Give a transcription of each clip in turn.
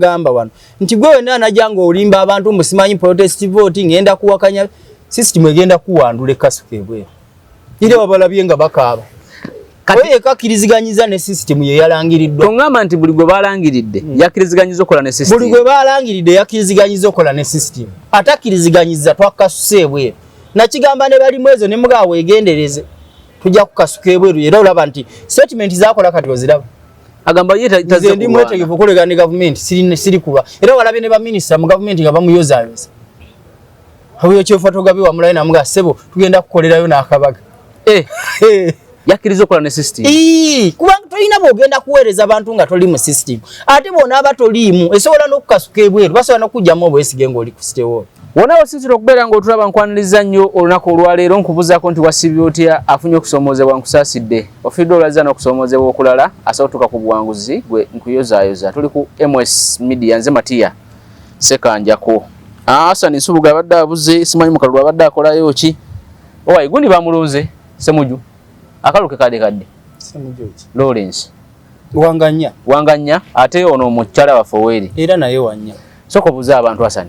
Gamba wano nti gwe wenna anajja ng'olimba abantu mbu simanyi protest vote, ngenda kuwakanya system, egenda kuwandula ekasuka ebweru. Era wabalabye nga bakaaba. Kati yekakkiriziganyiza ne system ye yalangiriddwa. Toŋŋamba nti buli gwe balangiridde yakkiriziganyiza okukola ne system? Buli gwe balangiridde yakkiriziganyiza okukola ne system. Atakkiriziganyiza twakasuse ebweru. Nakigamba ne balimu ezo ne mugaba, weegendereze, tujja kukasuka ebweru. Era olaba nti statement zakola kati oziraba. Agamba ye nze ndi mwetegefu okukolegana ne gavumenti, siri kuba. Era walabye ne baminisita mu gavumenti nga bamuyozayoza. Oyo Kyofa Togabi wamulayo namuga, "Ssebo, tugenda kukolerayo n'akabaga." Eh, yakkiriza okukola ne system. Ii, kubanga tolina bwogenda kuweereza bantu nga toli mu system. Ate bw'onaaba toliimu, esobola n'okukasuka ebweru, basobola n'okugyamu obwesige ng'oli ku City Hall. Wona wasinzira okubeera ng'otulaba, nkwaniriza nnyo olunaku olwaleero. Nkubuzaako nti wasibye otya? Afunye okusoomoozebwa, nkusaasidde. Ofiiddwa, olwazza n'okusoomoozebwa okulala, asobola otuuka ku buwanguzi. Gwe nkuyozaayoza, tuli ku MS Media, nze Matiya Sekanjako. Hassan Nsubuga abadde abuze, simanyi mu kalulu abadde akolayo ki. Owayi gundi bamulonze Semuju, akalulu ke kadde kadde Lawrence. Wanganya. Wanganya. Ate ono omukyala waffe Oweeri? Era naye wanya. Sooka obuuze abantu, Hassan.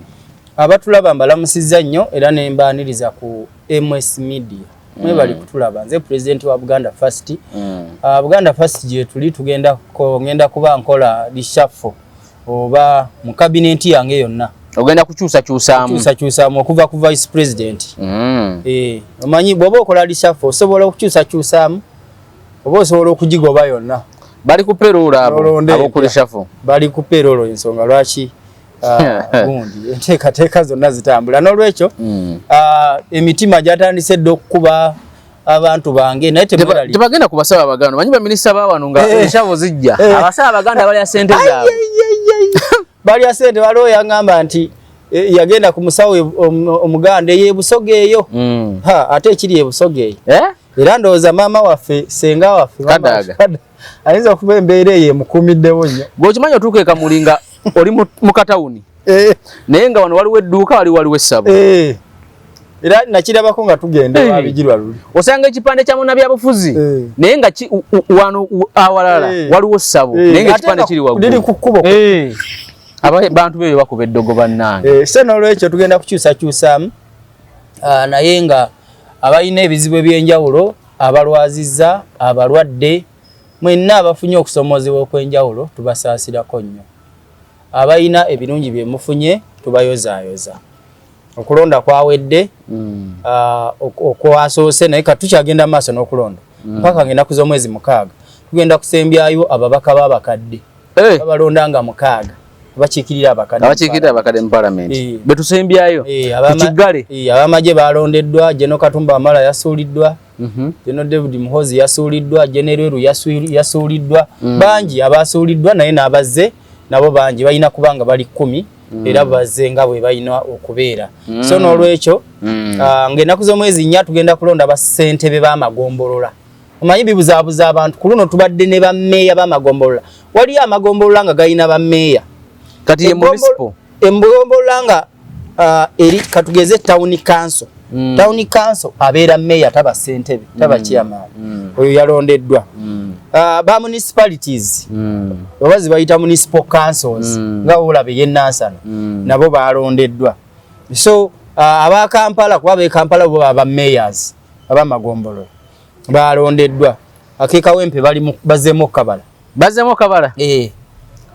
Abatulaba mbalamusizza nnyo era ne mbaaniriza ku MS Media. Mwebali kutulaba. Nze president wa Buganda First. Buganda First gye tuli, tugenda ngenda kuba nkola reshuffle oba mu kabineti yange yonna. Ogenda kukyusakyusaamu? Kyusakyusaamu okuva ku vice president. Eh, omanyi bw'oba okola reshuffle osobola okukyusakyusaamu oba osobola okugigoba yonna. Bali ku payroll abo N'olonda ab'oku empya. reshuffle. Bali ku payroll, ensonga lwaki gundi enteekateeka zonna zitambula. N'olwekyo emitima gyatandise dda okukuba abantu bange, naye temwerali. Tebagenda ku basawo abaganda. Manyi baminisita ba wano nga enshawo zijja, abasawo abaganda balya sente zaabwe. Balya sente. Waliwo yaŋŋamba nti yagenda ku musawo omuganda eyo ebusoga eyo. Ha, ate ekiri ebusoga eyo. Eh? Era ndowooza maama waffe, senga waffe maama Kadaga. Kadaga, ayinza okuba embeera eyo emukuumiddewo nnyo. Gweokimanyi otuuka e Kamuli nga oli mu katawuni, naye nga wano waliwo edduuka, waliwo essabo. Eh. Era nakirabako nga tugenda ewabigirwa luli. Osanga ekipande kya munnabyabufuzi, naye nga wano awalala waliwo ssabo, naye nga Ate ekipande nga kiri waggulu. Liri ku kkubo. Eh. Bantu beeyo bakuba eddogo, bannange. Eh, so n'olwekyo tugenda kukyusakyusaamu. Ah, naye nga abalina ebizibu ebyenjawulo, abalwazizza, abalwadde, mwenna abafunye okusomoozebwa okw'enjawulo, tubasaasirako nnyo. Abalina ebirungi bye mufunye, tubayozaayoza. Okulonda kwawedde, okwasoose, naye kati tukyagenda maaso n'okulonda mpaka nga ennaku z'omwezi 6 tugenda kusembyayo ababaka b'abakadde. Babalonda nga 6 abakiikirira abakadde. Abakiikirira abakadde mu palamenti. Betusembyayo. Tukiggale. Abamagye balondeddwa. General Katumba Wamala yasuuliddwa, General David Muhozi yasuuliddwa, General Elweru yasuuliddwa. Bangi abasuuliddwa, naye n'abazze nabo bangi, balina kuba nga bali 10, era bazze nga bwe balina okubeera. So n'olwekyo ng'ennaku z'omwezi 4 tugenda kulonda bassentebe b'amagombolola. Omanyi bibuzaabuza abantu, ku luno tubadde ne bammeeya b'amagombolola. Waliyo amagombolola nga galina bammeeya. Kati ye municipal. Emgombolola nga eri katugeze town council. Town council abeera meeya, taba ssentebe, taba chairman. Oyo yalondeddwa. Ba municipalities, oba zibayita municipal councils, nga olaba ey'e Nansana, nabo balondeddwa. So aba Kampala, kuba ab'e Kampala bo baba mayors ab'amagombolola, balondeddwa. Akekawempe bali bazzeemu okukabala. Bazzeemu okabala? Eh.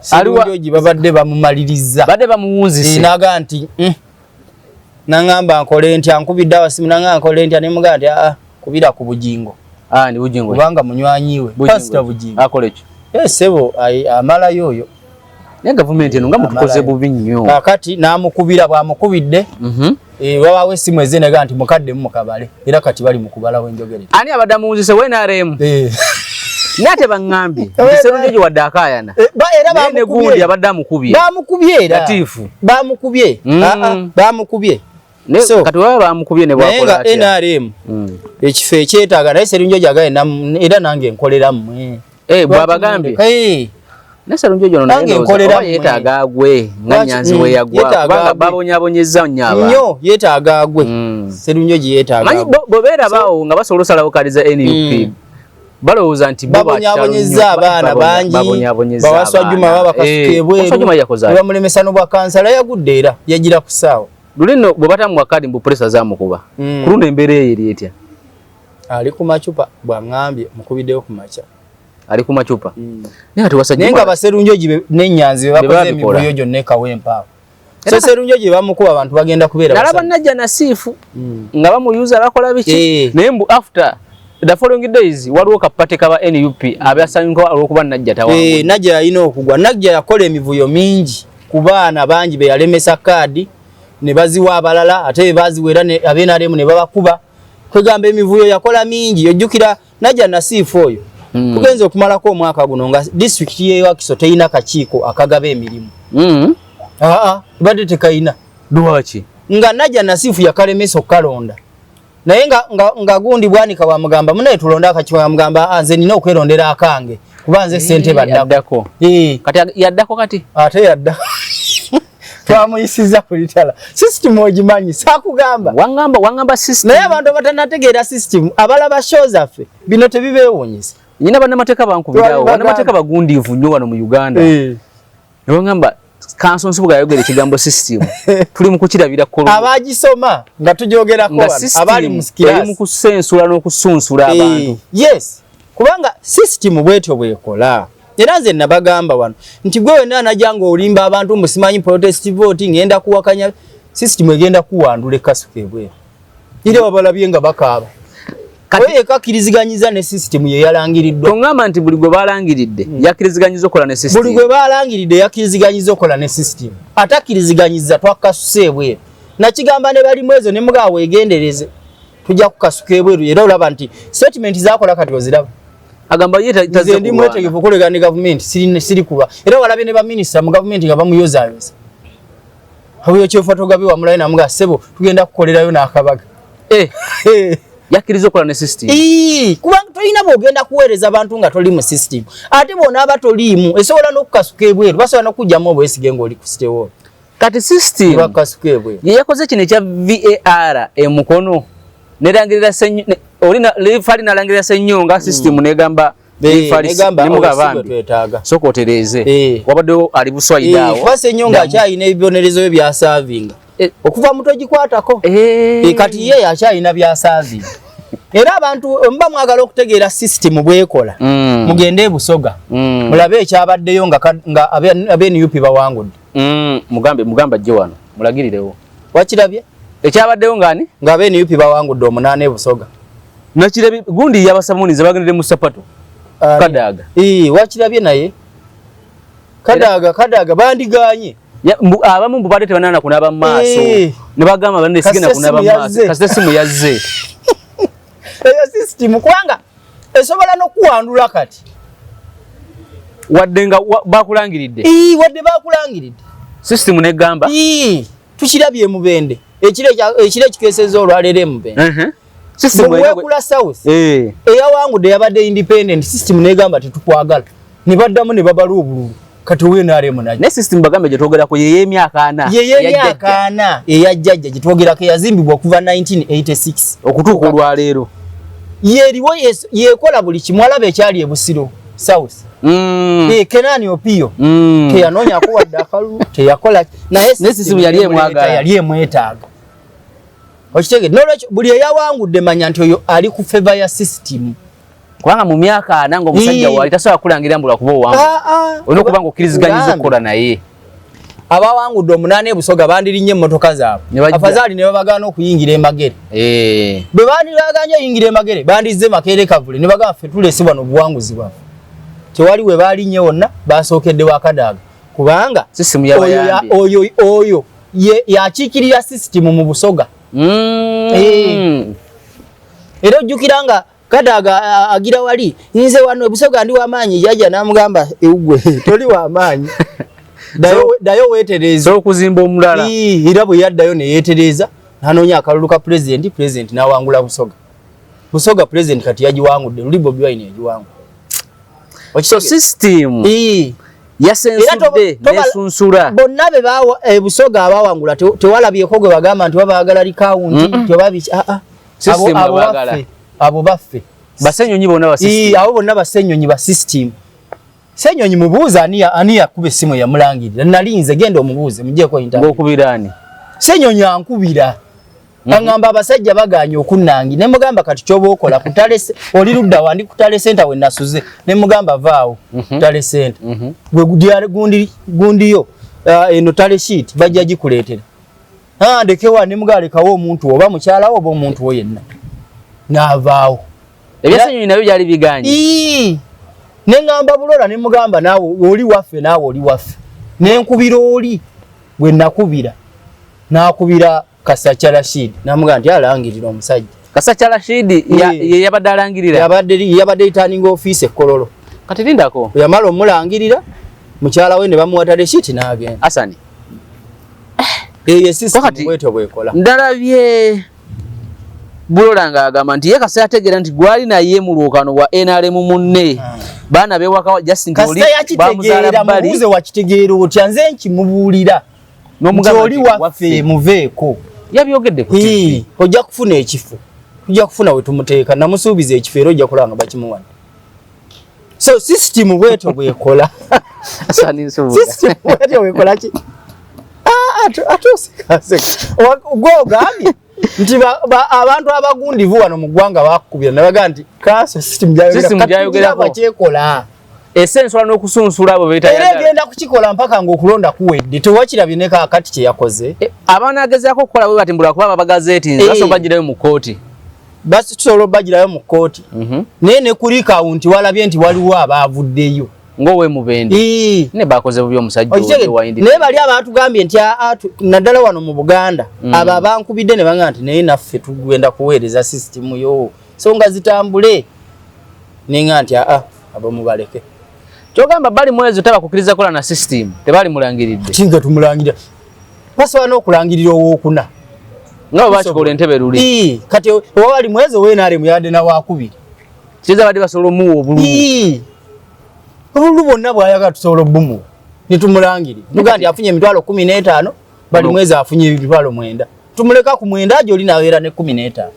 Serunjogi babadde bamumaliriza. Badde bamuwunzise. Naga nti, Naŋŋamba nkole ntya? Nkubidde awasimu, naŋŋamba nkole ntya? Nemugaa nti, "Aa, kubira ku Bugingo." Ah, ndi Bugingo? Kubanga munywanyi we. Bugingo. Pastor Bugingo. Akola ekyo? Eh, ssebo, amalayo oyo. Naye gavumenti eno nga mutukoze Amalayo. bubi nnyo. Kaakati n'amukubira, bw'amukubidde, wabaawo essimu ezenega nti mukaddemu mukabale, era kati bali mu kubalawo enjogere. Ani abadde amuwunzise? WNRM? Eh. Naye ate baŋŋambye nti Serunjogi wadde akaayana, Era naye ne bamukubye. gundi abadde amukubye. Bamukubye era. Latifu. Bamukubye. Ah, ah, bamukubye. So, kati baba bamukubye ne naye bwakola nga atya? NRM ekifo ekyetaaga, naye Serunjogi agaye era nange nkolera mmwe. Eh, bw'abagambye. Eh. Naye Serunjogi ono naye Nange ndowooza nkolera oba mmwe. yeetaaga agwe nga Nyanzi we yagwa, yeetaaga kubanga agwe. babonyaabonyezza nnyo abantu. Nnyo, yeetaaga agwe. Serunjogi yeetaaga Manyi agwe. bwe beera baawo nga basobola osalawo kaadi za NUP. Balowooza nti babonyabonyezza abaana bangi, bawaswa Juma babakasuka ebweru, bamulemesa n'obwa kansala, yagudde era yagira ku ssaawa. Luli nno bwe batamuwa kaadi mbu pressure zamukuba. Ku luno embeera eyo eri etya? Ali ku macupa, bw'aŋŋambye mukubiddeyo ku makya. Ali ku macupa. Naye kati Waswa Naye Juma nga Baserunjogi n'Ennyanzi be bakoze babikola. emivuyo gyonna e Kawempe awo. So Serunjogi bamukuba abantu bagenda kubeera nalaba basatu. Najja Nasiifu nga bamuyuza bakola biki, naye mbu after the following days waliwo kapate kaba NUP abasanyuka olw'okuba Najja tawangudde. Najja yalina okugwa. Najja yakola emivuyo mingi ku baana bangi be yalemesa kaadi ne baziwa abalala, ate be baziwera abe NRM ne babakuba. Kwegamba emivuyo yakola mingi. Ojjukira Najja Nasiifu oyo tugenze okumalako omwaka guno nga disitulikiti y'e Wakiso terina kakiiko akagaba emirimu. Badde tekayina. Lwaki? Nga Najja Nasiifu yakalemesa okukalonda. Naye nga gundi Bwanika bwamugamba munaye tulonde akakiiko, yamugamba nze nina okwerondera akange kuba nze ssente baddako. Yaddako. Kati yaddako kati? Ate yadda. Twamuyisiza ku litala. System ogimanyi, saakugamba. Wangamba system. Naye abantu abatanategeera system, abalaba show zaffe, bino tebibeewuunyisa. Nyina bannamateeka bankubirawo, Twali bagamba. bannamateeka bagundiivu nnyo wano mu Uganda. Ne bangamba Kanso Nsubuga yayogera ekigambo system. Tuli mu kukirabira Kololo. Abagisoma nga tugyogerako Nga wano, system abali mu class. eri mu kusensula n'okusunsula abantu. Yes, kubanga system bw'etyo bw'ekola. Era nze nabagamba wano nti gwe wenna anajja ng'olimba abantu mbu simanyi protest vote ngenda kuwakanya system, egenda kuwandula ekasuka ebweru. Era wabalabye nga bakaaba. Kati Oyo yekakkiriziganyiza ne system ye yalangiriddwa. Tongamba nti buli gwe balangiridde yakkiriziganyiza okukola ne system. Buli gwe balangiridde yakkiriziganyiza okukola ne system. Atakkiriziganyiza twakasuse ebweru. Nakigamba ne bali mwezo ne mugaba weegendereze. Tujja kukasuka ebweru, era olaba nti statement zakola kati oziraba. Agamba ye Nze tazze ndi kulwana. mwetegefu okukolegana ne gavumenti, siri kulwa. Era walabye ne baminisita mu gavumenti nga bamuyozaayoza. Oyo Kyofa Togabi wamulayo n'amugamba, ssebo tugenda kukolerayo n'akabaga. Yakkiriza okukola ne system. Kubanga tolina bw'ogenda kuweereza bantu nga toli mu system. Ate bw'onaaba toliimu, esobola n'okukasuka ebweru, basobola n'okugyamu obwesige ng'oli ku City Hall. Kati system Bakasuka ebweru. ye yakoze kino ekya VAR e Mukono. Nerangirira oli na, Fali nalangirira Ssenyonga system negamba Fali Negamba ne mugamba awo si bambi. bwe twetaaga. Sooka otereeze. Wabaddewo ali buswayida awo. Kuba Ssenyonga Ddamu. akyalina ebibonerezo bye byasaavinga. Okuva mu togikwatako. Kati ye akyalina byasaavinga. Era abantu muba mwagala okutegeera system bw'ekola, mugende e Busoga. Mulabe ekyabaddeyo nga abe NUP bawangudde. Mugambe ajje wano, mulagirirewo. Wakirabye? Ekyabaddewo ng'ani? Nga abe NUP bawangudde 8 e Busoga. Nakirabye, gundi yabasamunize bagendere mu sapato. Kadaga. Wakirabye naye? Kadaga bandiganye. Abamu mbu badde tebanana kunaaba mu maaso. Ne bagamba banne sigenda Kasita kunaaba mu simu maaso. yazze. Kasita simu yazze. Eyo system kubanga esobola n'okuwandula kati. Wadde nga bakulangiridde. Wadde bakulangiridde. System negamba. Tukirabye mu Mubende. Ekiro ekikeesezza olwaleero e Mubende. System Mu Buweekula South. Eyawangudde yabadde independent, system negamba tetukwagala. Ne baddamu ne babala obululu. Kati owe NRM najja. Ne system bagambe gye twogerako ye y'emyaka ana. Ye y'emyaka ana eya jjajja gye twogerako eyazimbibwa okuva 1986 okutuuka olwaleero. Yeriwo yekola buli kimu, alaba ekyali e Busiro South. Kenani Opio. Teyanoonyako wadde akalulu, teyakola. Naye Ne system yali emwagala. Yali emwetaaga. Okitegedde? N'olwekyo buli eyawangudde manya nti oyo ali ku favor ya system. Kubanga mu myaka ana ng'omusajja wali tasobola kulangira mbu lwakuba owangudde. Olina okuba ng'okkiriziganyiza Ngambe. okukola naye. Abawangudde 8 e Busoga bandirinnye emmotoka zaabwe. Ne bajja. Afazaali ne babagaana okuyingira e Magere. Bwe bandibagaanye okuyingira e Magere, bandizze Makerere Kavule ne bagamba ffe tuleese wano obuwanguzi bwaffe. Tewali we baalinnye wonna, baasookedde wa Kadaga. Kubanga System yabayambye. oyo yakiikirira system mu Busoga. Era ojjukira nga Kadaga agira wali, nze wano e Busoga ndi w'amaanyi, jjajja n'amugamba ewugwe toli w'amaanyi. Dayo weetereeze. So okuzimba omulala. Era bwe yaddayo ne yeetereeza, n'anoonya akalulu ka pulezidenti, pulezidenti n'awangula Busoga. Busoga pulezidenti kati yagiwangudde, luli Bobi Wine yagiwangula. So system yasensudde, Era nesunsula. Bonna be bawa, Busoga abawangula, tewalabyeko gwe bagamba nti babaagala recount, tebabiki, System Abo abaagala. baffe, abo baffe. Basenyonyi bonna ba system. Abo bonna basenyonyi ba system. Senyonyi mubuuze ani yakuba essimu yamulangirira. Nali nze, genda omubuuze mugyeeko interview. Ng'okubira ani? Senyonyi ankubira. Aŋŋamba abasajja bagaanye okunnangi, ne mugamba kati ky'oba okola ku tally, oli ludda wandi ku tally center we nasuze, ne mugamba vaawo tally center. Gwe gundi gundiyo eno tally sheet bajja gikuleetera. Ah, ndekewa, ne mugamba lekawo omuntu oba mukyala wo oba omuntu wo yenna. N'avaawo. Ebyasenyonyi nabyo byali biganye. Ii. Ne ŋŋamba Bulola, ne mugamba naawe oli waffe, naawe oli waffe. Ne nkubira oli bwe nakubira, n'akubira Kasakya Rashid, n'amugamba nti alangirira omusajja. Kasakya Rashid ye yabadde alangirira. Yabadde returning officer e Kololo. Kati lindako. Bwe yamala omulangirira, mukyala we ne bamuwa tally sheet n'agenda. Asani. Eyo system bwetyo bw'ekola. Ndalabye Bulola ng'agamba nti ye kasita yategeera nti gwali naye mu lwokano wa NRM munne. Baana bewaka just nti oli bamuzaala bbali. Mubuuze wakitegeera otya, nze nkimubuulira. N'omugamba oli waffe muveeko. Yabyogedde ku TV. Ojja kufuna ekifo. Tujja kufuna we tumuteeka, namusuubiza ekifo era ojja kulaba nga bakimuwadde. So system bwetyo bw'ekola. System bwetyo bw'ekola ki? Ate gw'ogambye nti abantu abagundivu wano mu ggwanga bakukubira ne bagamba nti kanso system gy'ayogerako kyekola. Esensula n'okusunsula abo beetayagala. Era egenda kukikola mpaka ng'okulonda kuwedde. Tewakirabye ne kaakati kye yakoze. Abaana agezaako okukola bwe bati mbula kuba babagazeeti nze basobola bagirayo mu kkooti. Basi tusobola obagirayo mu kkooti. Naye ne ku recount walabye nti waliwo abaavuddeyo. Ng'ow'emubende. Ne bakoze bubi omusajja oyo. Naye bali abaatugambye nti naddala wano mu Buganda abo abankubidde ne bagamba nti naye naffe tugenda kuweereza system yo so nga zitambule, nenga nti abo mubaleke. Kyogamba bali mwezi tabakukkiriza kola na system, tebali mulangiridde. Kinga tumulangirira, basobola n'okulangirira owookuna nga bwe bakikola entebe luli. Kati owali mwezi owe NRM yabadde na wakubiri, kiyinza badde basobola omuwa obululu. Obululu bwonna bw'ayagala tusobola obumuwa ne tumulangirira, tugaa nti afunye 150,000, bali mwezi afunye 90,000, tumuleka ku 9 gyoli naweera ne 15.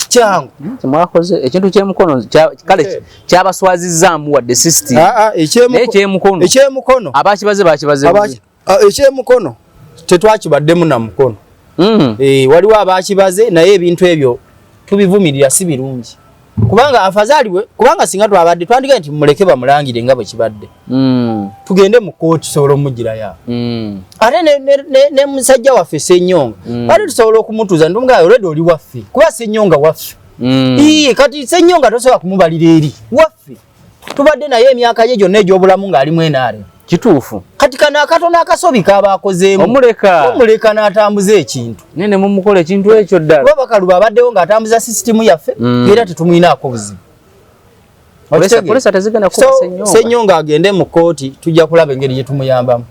Kyangu. Mwakoze ekintu kyemukono kale kyabaswazizzaamu wadde system. Ekyemukono ekyemukono abakibaze bakibaze. Ekyemukono tetwakibaddemu na mukono. Waliwo abakibaze, naye ebintu ebyo tubivumirira, si birungi, kubanga afazaali, kubanga singa twabadde twandiga nti muleke bamulangire nga bwe kibadde, tugende mu kooti tusobola omugirayo. Ate ne musajja waffe Ssenyonga, ate tusobola okumutuuza ntumugamba already oli waffe, kuba Ssenyonga waffe. Iye kati Ssenyonga tosobola kumubalira eri waffe, tubadde naye emyaka ye gyonna egy'obulamu ng'ali mu NRM. Kituufu. Kati kano akatono akasobi k'abakozeemu omuleka, omuleka n'atambuza ekintu. Naye ne mumukola ekintu ekyo ddala. Kuba Bakaluba abaddewo ng'atambuza sisitimu yaffe, era tetumwinaako buzibu. Polisa tezigenda kuba Ssenyonga. Ssenyonga agende mu kkooti, tujja kulaba engeri gye tumuyambamu.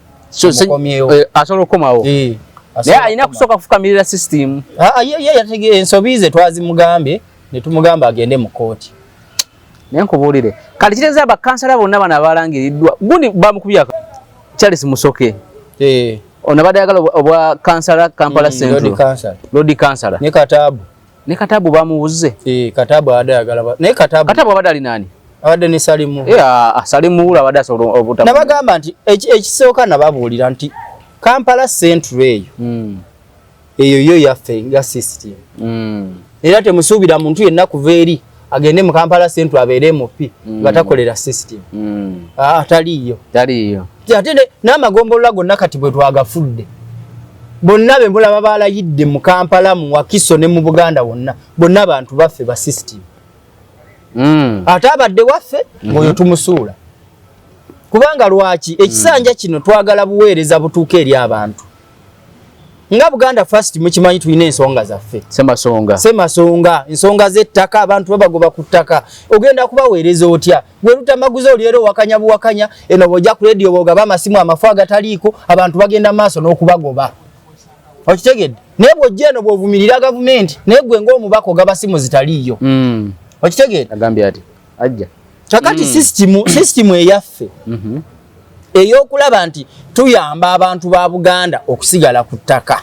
Asobola okukomawo, naye alina kusooka kufukamirira sisitimu. Ye yategeera ensobi ze, twazimugambye ne tumugamba agende mu kkooti. Naye nkubuulire, kale kitegeeza bakansala bonna bano abalangiriddwa, gundi bamukubye Charles Musoke, ono abadde ayagala obwa kansala Kampala Central, Lord kansala. Ne Katabu. Ne Katabu bamubuze. Katabu abadde ayagala, naye Katabu Katabu abadde ali nani? Abadde ne Salimu. Salimu Wula abadde asobola obuta. Nabagamba nti ekisooka nababuulira nti Kampala Central eyo, eyo yo yaffe nga system, era temusuubira muntu yenna kuva eri agende mu Kampala Central abeere MP nga takolera system. Taliiyo. Taliiyo. Ate n'amagombolola gonna kati bwe twagafudde, bonna be mulaba balayidde mu Kampala, mu Wakiso ne mu Buganda wonna, bonna bantu baffe ba system. Ate abadde waffe ng'oyo tumusuula, kubanga lwaki ekisanja kino twagala buweereza butuuka eri abantu. Nga Buganda First mukimanyi tulina ensonga zaffe. Semasonga. Semasonga, ensonga z'ettaka, abantu babagoba ku ttaka, ogenda kubaweereza otya? Gwe lutamaguza oli era owakanya buwakanya eno, bw'ojja ku rediyo bw'ogaba amasimu amafu agataliiko, abantu bagenda maaso n'okubagoba, okitegedde? Naye bw'ojja eno bw'ovumirira gavumenti, naye gwe ng'omubaka ogaba simu zitaliiyo, okitegedde? Agambye ati ajja. Kakati system eyaffe ey'okulaba nti tuyamba abantu ba Buganda okusigala ku ttaka.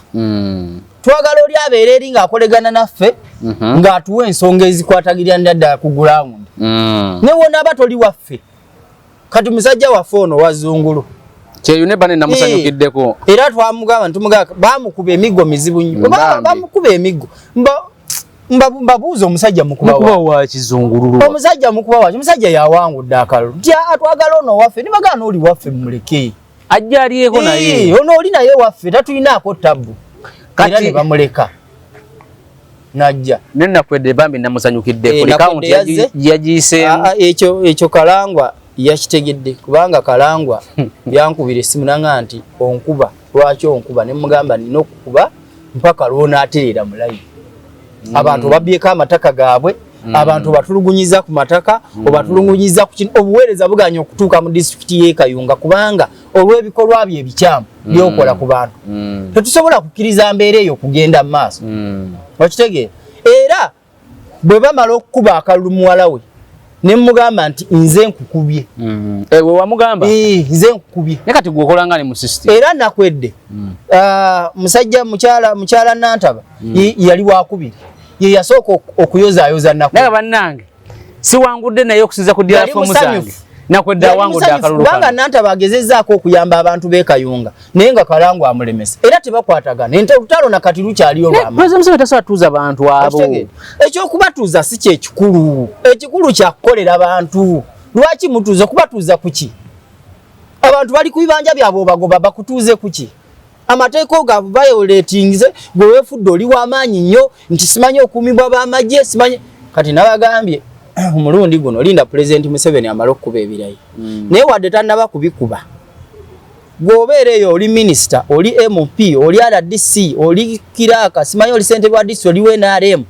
Twagala oli abeera eri ng'akolegana naffe, ng'atuwa ensonga ezikwatagirira ddala ku ground. Ne wonaaba toli waffe, kati musajja waffe ono wazungulu. Kyeyune bane namusanyukiddeko. Era twamugamba, ntumugamba bamukuba emiggo mizibu nnyo. Bamukuba emiggo. Mbabuuza, omusajja mukuba wa kizungululu? Omusajja mukuba waki? Omusajja yawangudde akalulu. Nti atwagala ono waffe, nibagaana oli waffe mumuleke. Ajja alyeko naye. Ono oli naye waffe, tatulinaako tabbu. Era ne bamuleka najja. Nenakwedde bambi namusanyukiddeko. Likawunti yagiyiseemu. Ekyo Kalangwa yakitegedde, kubanga Kalangwa yankubira essimu nanga nti onkuba lwaki onkuba, ne mugamba nina okukuba mpaka lwonaatereera mu layini. Abantu babyeko amataka gaabwe, abantu batulugunyiza ku mataka, obatulugunyiza ku kino, obuweereza buganya okutuuka mu disitulikiti y'e Kayunga kubanga olw'ebikolwa bye ebikyamu byokola ku bantu. Tetusobola kukkiriza mbeera eyo kugenda mu maaso. Okitegeera? Era bwe bamala okukuba akalulu muwala we, ne mugamba nti nze nkukubye. We wamugamba? Nze nkukubye. Naye kati gwe okola nga ne mu system. Era nakwedde. Musajja mukyala Nantaba yali wakubiri, ye yasooka okuyozaayoza Nakwedde. Naye bannange siwangudde, naye okusinza ku Yali fomu zange musanyufu. Nakwedde Yali awangudde musanyufu akalulu kubanga kano. Nantaba agezezzaako okuyamba abantu b'e Kayunga, naye nga Kalangwa amulemesa, era tebakwatagana. Ente olutalo nakati lukyaliyo lwamaanyi. President Museveni tasobola tuuza bantu abo. Okitegeera? Ekyokubatuuza si kyekikulu, ekikulu kyakukolera bantu. Lwaki mutuuza? Okubatuuza kuki? Abantu bali ku bibanja byabwe, obagoba, bakutuuze kuki? Amateeka gaabwe violatinze, gwe weefudde oli w'amaanyi nnyo nti simanyi okuumibwa b'amagye, simanyi. Kati nabagambye omulundi guno linda Pulezidenti Museveni amale okukuba ebirayi. Naye wadde tannaba kubikuba, gw'obeera eyo oli minisita, oli MP, oli RDC, oli clerk, simanyi oli ssentebe wa disitulikiti, oli NRM,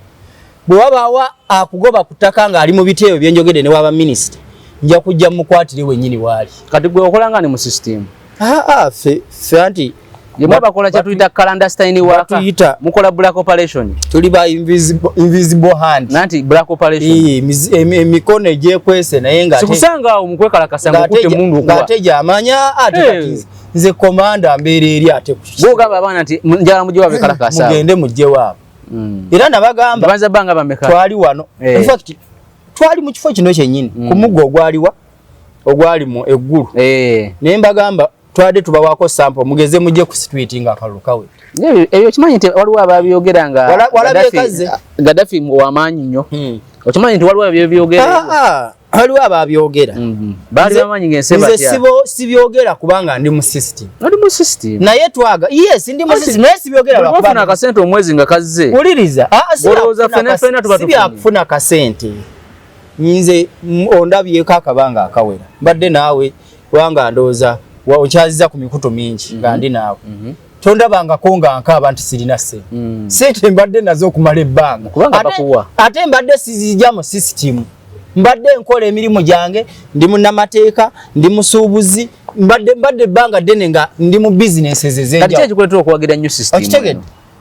bwe wabaawo akugoba ku ttaka ng'ali mu biti ebyo byenjogedde ne waba minisita, nja kujja mukwatire wennyini waali. Kati gwe okola nga ni mu system? Aa, ffe anti Yemwe bakola kye tuyita clandestine work. Batuyita mukola black operation. Tuli ba invisible hand. Nanti black operation. Emikono egyekwese naye nga sikusanga awo mukwekalakasa ng'okutte mundu okuba. Ng'ate gyamanya ate kati nze komanda mbeera eri ate ku Gw'ogamba abaana nti njagala mujje waabwe kalakasa. Mugende mujje waabwe. Era nabagamba Banza banga bameka. Twali wano. In fact twali mu kifo kino kyennyini ku muggo ogwaliwa ogwali mu eggulu. Naye mbagamba twadde tubawaako sample, mugeze mujje ku street nga akalulu kawedde. Ebyo okimanyi nti waliwo ababyogera nga Walabye kazze. Gaddafi w'amaanyi nnyo. Okimanyi nti waliwo ababyogera? Waliwo ababyogera. Baali bamaanyi ng'ensi Nze ebatya. sibyogera kubanga ndi mu system. Oli mu system. Naye twaga. Yes, ndi mu Ati, system. Naye sibyogera buli lwakuba bw'ofuna ndi mu akasente omwezi nga kazze. Wuliriza. Olowooza ffenna ffenna tuba Si bya tufunye. kufuna kasente. Nze ondabyeko akabanga akawera. Mbadde naawe kubanga ndowooza onkyaziza ku mikutu mingi nga ndi naawe. Tondabangako nga nkaaba nti sirina ssente. Ssente mbadde nazo okumala ebbanga. Kubanga bakuwa. Ate mbadde sizijja mu system. Mbadde nkola emirimu gyange, ndi munnamateeka, ndi musuubuzi, mbadde ebbanga ddene nga ndi mu businesses ez'enjawulo. Kati ki ekikuleetera okuwagira nnyo system Okitegedde?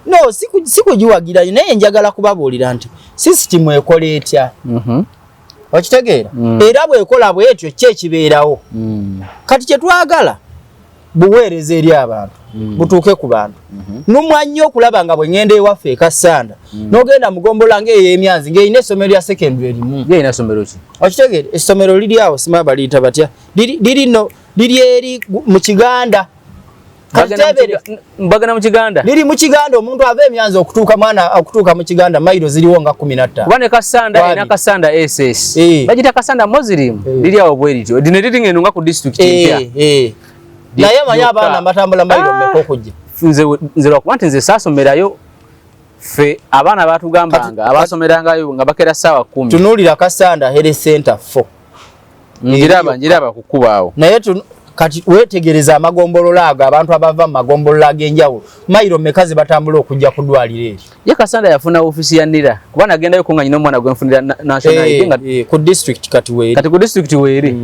eno? No, sikugiwagira nnyo, naye njagala kubabuulira nti system ekola etya. Okitegeera? Era bw'ekola bw'etyo ki ekibeerawo? Kati kye twagala buweereza eri abantu, butuuke ku bantu. Numwa nnyo okulaba nga bwe ŋŋenda ewaffe e Kassanda, n'ogenda mu ggombolola ng'ey'Emyanzi ng'erina essomero lya secondary erimu. Ye erina essomero ki? Okitegeera? Essomero liri awo, simanyi baliyita batya. Liri no, liri eri mu Kiganda. Kati teebere. Bagenda mu Kiganda? Liri mu Kiganda, omuntu ava Emyanzi okutuuka mwana okutuuka mu Kiganda mayiro ziriwo nga 15. Kuba ne Kassanda, Wabi. erina Kassanda SS. Bagiyita Kassanda Muslim. Liri awo bwe lityo. Lino liri ng'eno nga ku district empya. Naye manyi Lyokka. abaana batambula mayiro mmeka okujja? Nze lwakuba nti nze saasomerayo, ffe abaana baatugambanga, abaasomerangayo nga bakera ssaawa 10. Tunuulira Kassanda Health Center 4. Njiraba ku kkubo awo. Naye kati weetegereza amagombolola ago, abantu abava mu magombolola ag'enjawulo, mayiro mmeka ze batambula okujja ku ddwaliro eryo? Ye Kassanda yafuna ofiisi ya NIRA, kuba nagendayo ko nga nyina omwana gwe nfunira national ID nga Ku district kati weeri. Kati ku district weeri.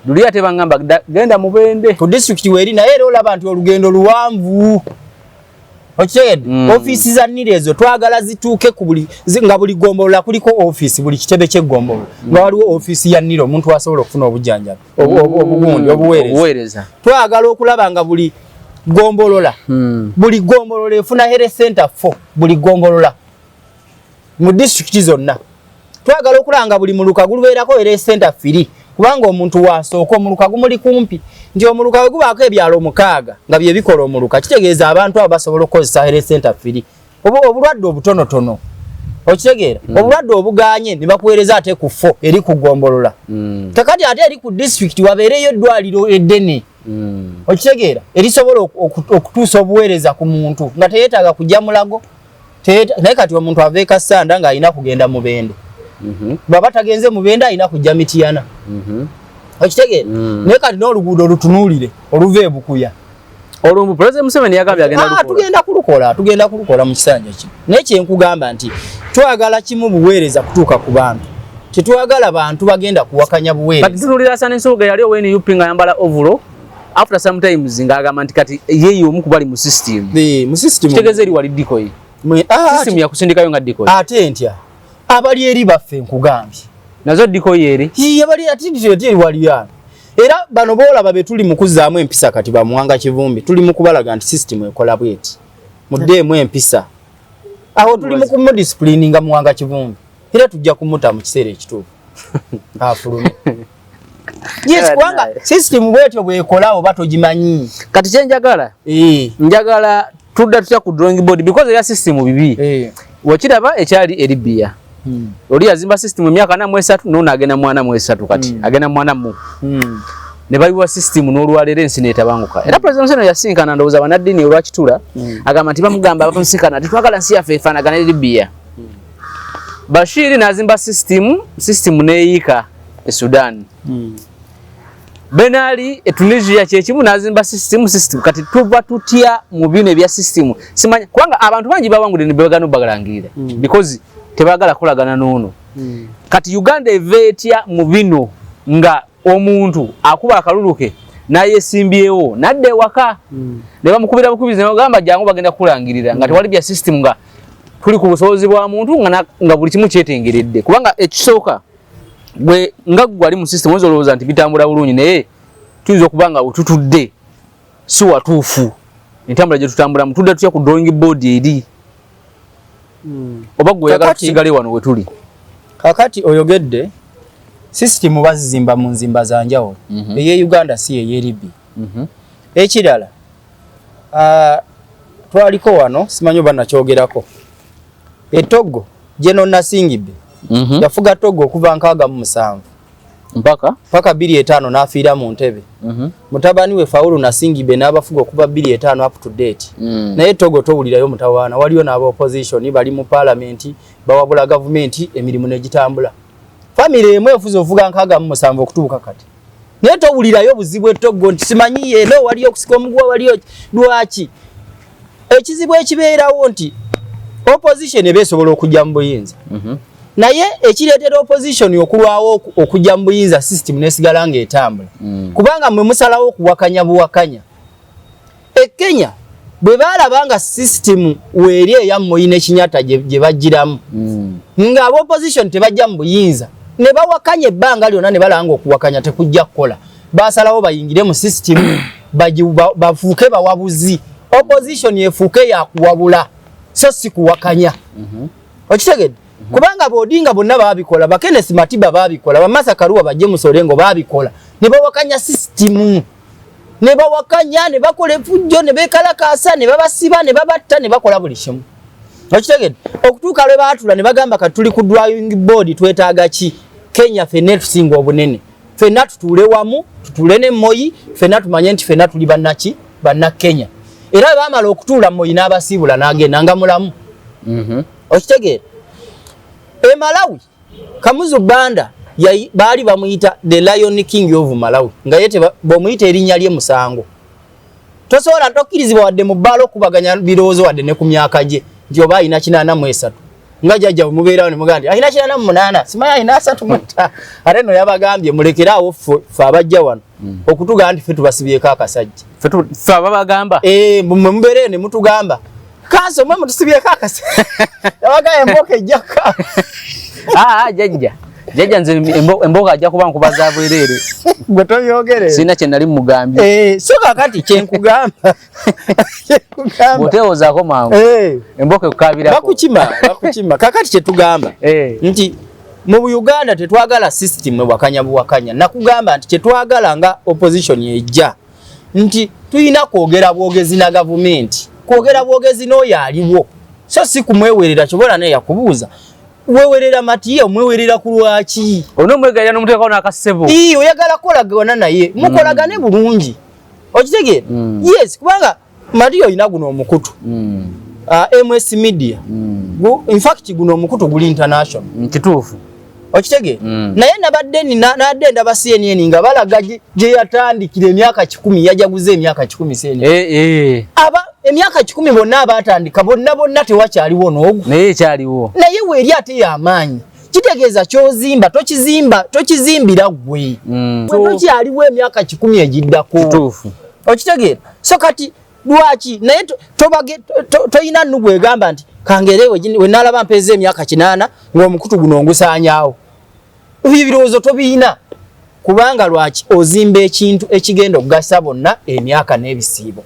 Luli ate bangamba genda Mubende. Ku district weeri, naye era olaba nti olugendo luwanvu. Okitegedde? Ofiisi za NIRA ezo twagala zituuke ku buli, nga buli ggombolola kuliko ofiisi, buli kitebe ky'eggombolola. Nga waliwo ofiisi ya NIRA omuntu asobola okufuna obujjanjabi, obugundi, obuweereza. Obuweereza. Twagala okulaba nga Gombolola. Buli gombolola efuna health center 4, buli gombolola mu disitulikiti zonna. Twagala okulanga buli muluka gulubeerako health center 3, kubanga omuntu wasooka omuluka gumuli kumpi, nti omuluka we gubaako ebyalo 6 nga bye bikola omuluka, kitegeeza abantu abo basobola okukozesa health center 3. Obulwadde obutonotono, okitegeera, obulwadde obuganye ne bakuweereza ate ku 4 eri ku gombolola. Kakati ate eri ku disitulikiti wabeereyo eddwaliro eddene, okitegeera, erisobola okutuusa obuweereza ku muntu nga teyeetaaga kujja Mulago. Naye kati omuntu ava e Kassanda ng'alina kugenda Mubende, bw'aba tagenze Mubende alina kujja Mitiyana, okitegeera? Naye kati n'oluguudo lutunuulire oluva e Bukuya. Olwo President Museveni yagambye agenda lukola. Tugenda kulukola, tugenda kulukola mu kisanja kino. Naye kyenkugamba nti twagala kimu, buweereza kutuuka ku bantu. Tetwagala bantu bagenda kuwakanya buweereza. Kati tunuulira Hassan Nsubuga yali owa NUP ng'ayambala overall, after sometimes ng'agamba nti kati ye y'omu ku bali mu system. Mu system. Kitegeeza eri wali decoy. System yakusindikayo nga decoy. Ate ntya abali eri baffe, nkugambye. Nazo decoy eri. Iye, bali ati nti eri wali ano. Era bano boolaba be tuli mu kuzzaamu empisa kati, bamuwanga Kivumbi, tuli mu kubalaga nti system ekola bweti, muddeemu empisa. Awo tuli mu kumudisciplininga Muwanga Kivumbi, era tujja kumuta mu kiseera ekituufu afulume. Yes, kubanga system bwetyo bwekola oba togimanyi. Kati kyenjagala, njagala tudda tutya ku drawing board, because eya system bibi. Wakiraba ekyali e Libya. Oli yazimba system emyaka 43, nono agenda mu 43, kati agenda mu 40. Ne bayiwa system n'olwaleero ensi n'etabanguka. Era President Museveni yasinkana, ndowooza, bannaddiini olwakitula, agamba nti bamugamba bamusinkana nti twagala nsi yaffe efaanagane Libya. Bashir n'azimba system, system n'eyiika e Sudan. Ben Ali e Tunisia kyekimu, n'azimba system, system. Kati tuva tutya mu bino ebya system? Simanya, kubanga abantu bangi bawangudde ne bagana obagalangirira because tebaagala kukolagana n'ono. Kati Uganda eva etya mu bino nga omuntu akuba akalulu ke n'ayesimbyewo n'adda ewaka ne bamukubira bukubizi ne bagamba jangu bagenda kukulangirira, nga tewali bya system, nga tuli ku busobozi bwa muntu, nga buli kimu kyetengeredde? Kubanga ekisooka, gwe nga gwe ali mu system oyinza olowooza nti bitambula bulungi, naye tuyinza okuba nga wetutudde si watuufu entambula gye tutambulamu. Tudda tutya ku drawing board eri, oba gwe oyagala tusigale wano wetuli? Kakati oyogedde system bazizimba mu nzimba za njawulo. Eye Uganda si eye Libya. Ekirala, twaliko wano, simanyi oba nakyogerako, e Togo General Gnassingbé yafuga Togo okuva 67 mpaka paka 2005, n'afiira mu ntebe. Mutabani we Faure Gnassingbé n'abafuga okuva 2005 up to date. Naye Togo towulirayo mutawaana, waliyo n'aba opposition bali mu parliament, bawabula gavumenti, emirimu negitambula. Famire emu efuze ovuga 67 okutuuka kati, naye towulirayo buzibu e Togo nti simanyi yeeno waliyo okusika omuguwa waliyo. Lwaki? Ekizibu ekibeerawo nti opposition eba esobola okujja mu buyinza, naye ekireetera opposition okulwawo okujja mu buyinza, system nesigala ng'etambula, kubanga mwe musalawo okuwakanya buwakanya. E Kenya bwe baalaba nga system weeri eya Moi ne Kenyatta gye bajjiramu, nga aba opposition tebajja mu buyinza, ne bawakanya ebbanga lyonna, ne balaba nga okuwakanya tekujja kukola, basalawo bayingire mu system, bafuuke bawabuzi. Opposition efuuke yakuwabula so si kuwakanya. Okitegedde? Kubanga b'Odinga bonna babikola, ba Kenneth Matiba babikola, ba Martha Karua, ba James Orengo babikola, ne bawakanya system, ne bawakanya, ne bakola efujjo, ne bekalakaasa, ne babasiba, ne babatta, ne bakola buli kimu. Okitegedde? Okutuuka lwe baatula ne bagamba kati tuli ku drawing board, twetaaga ki? Kenya ffenna tusinga obunene, ffenna tutuule wamu, tutuule ne Moi, ffenna tumanye nti ffenna tuli bannaki, banna Kenya. Era bwe baamala okutuula, Moi n'abasiibula n'agenda nga mulamu. Okitegeera? E Malawi, Kamuzu Banda baali bamuyita the Lion King of Malawi, nga ye bw'omuyita erinnya lye musango, tosobola, tokkirizibwa wadde mu bbaala okubaganya birowoozo wadde ne ku myaka gye, nti oba alina 83, nga jjajja bwe mubeerawo ne mugamba nti alina 88, simanyi alina 35. Ate no yabagambye mulekere awo ffe abajja wano okutugamba nti ffe tubasibyeko akasajja. Ffe ababagamba? Eh, mwe mubeereyo ne mutugamba kanso mwe mutusibyeko akasajja, yabagamba emboko ejjaka. Aa, jjajja, Jjajja nze emboga ajja kuba nkuba za bwereere. Gwe tobyogere. Sirina kye nali mugambye. Eh, so kakati kye nkugamba. Kye nkugamba. Bw'oteewozaako mangu. Emboka ekukaabirako. Bakukima, bakukima. Kakati kye tugamba. Nti mu Uganda tetwagala system ewakanya buwakanya. Nakugamba nti kye twagala nga opposition ejja. Nti tulina kwogera bwogezi na gavumenti. Kwogera bwogezi n'oyo aliwo. So si kumwewerera kyobola naye yakubuuza. Wewerera Matiya omwewerera ku lwaki? Onomwegerera n'omuteekako n'akasebo. Ii, oyagala kukolagana naye mukolagane bulungi. Okitegeera? Yes, kubanga Matiya olina guno omukutu. MS Media. In fact guno omukutu guli international. Kituufu. Okitegeera? Naye nabadde nabadde ndaba CNN nga balaga gye yatandikira emyaka 10, yajaguza emyaka 10 CNN. Aba emyaka 10 bonna abaatandika bonna bonna tewakyaliwo n'ogwo. Naye ekyaliwo. Naye weeri ate y'amaanyi. Kitegeeza ky'ozimba tokizimba tokizimbira ggwe. Gwe tokyaliwo emyaka 10 egiddako. Kituufu. Okitegeera? So kati lwaki naye toyina nnugu egamba nti kangere we nalaba mpeeza emyaka 8 ng'omukutu guno ngusaanyaawo. Ebyo ebirowoozo tobiyina. Kubanga lwaki ozimba ekintu ekigenda okugasa bonna emyaka n'ebisiibo.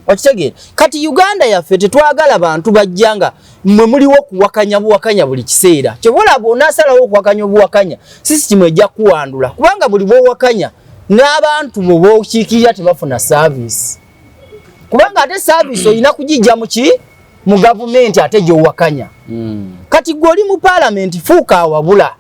Okitegeera? Kati Uganda yaffe tetwagala bantu bajja nga mmwe muliwo kuwakanya buwakanya buli kiseera. Ky'oba olaba onaasalawo okuwakanya obuwakanya, sisitimu ejja kuwandula. Kubanga buli bw'owakanya n'abantu bo b'okiikirira tebafuna service. Kubanga ate service olina kugijja mu ki? Mu gavumenti ate gy'owakanya. Kati gwe oli mu paalamenti fuuka awabula.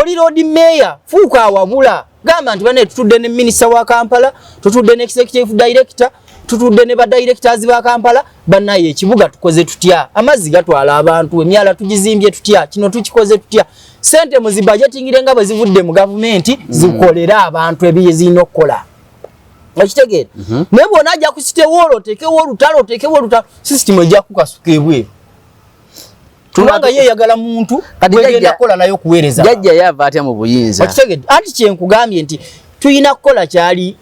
Oli Lord Mayor fuuka awabula. Gamba nti bane tutudde ne minisita wa Kampala, tutudde ne executive director, tutudde ne ba directors ba Kampala, bannaye ekibuga tukoze tutya? Amazzi gatwala abantu, emyala tugizimbye tutya? Kino tukikoze tutya? Ssente muzibudgetingire nga bwe zivudde mu gavumenti zikolere abantu ebye zirina okukola. Okitegeera? Naye bw'onaajja ku city hall oteekewo olutalo, oteekewo olutalo, system ejja kukasuka ebweru. Kubanga ye eyagala muntu gwegenda kukola naye okuweereza. Jjajja yava atya mu buyinza? Okitegedde? Anti kye nkugambye nti tulina kukola kyali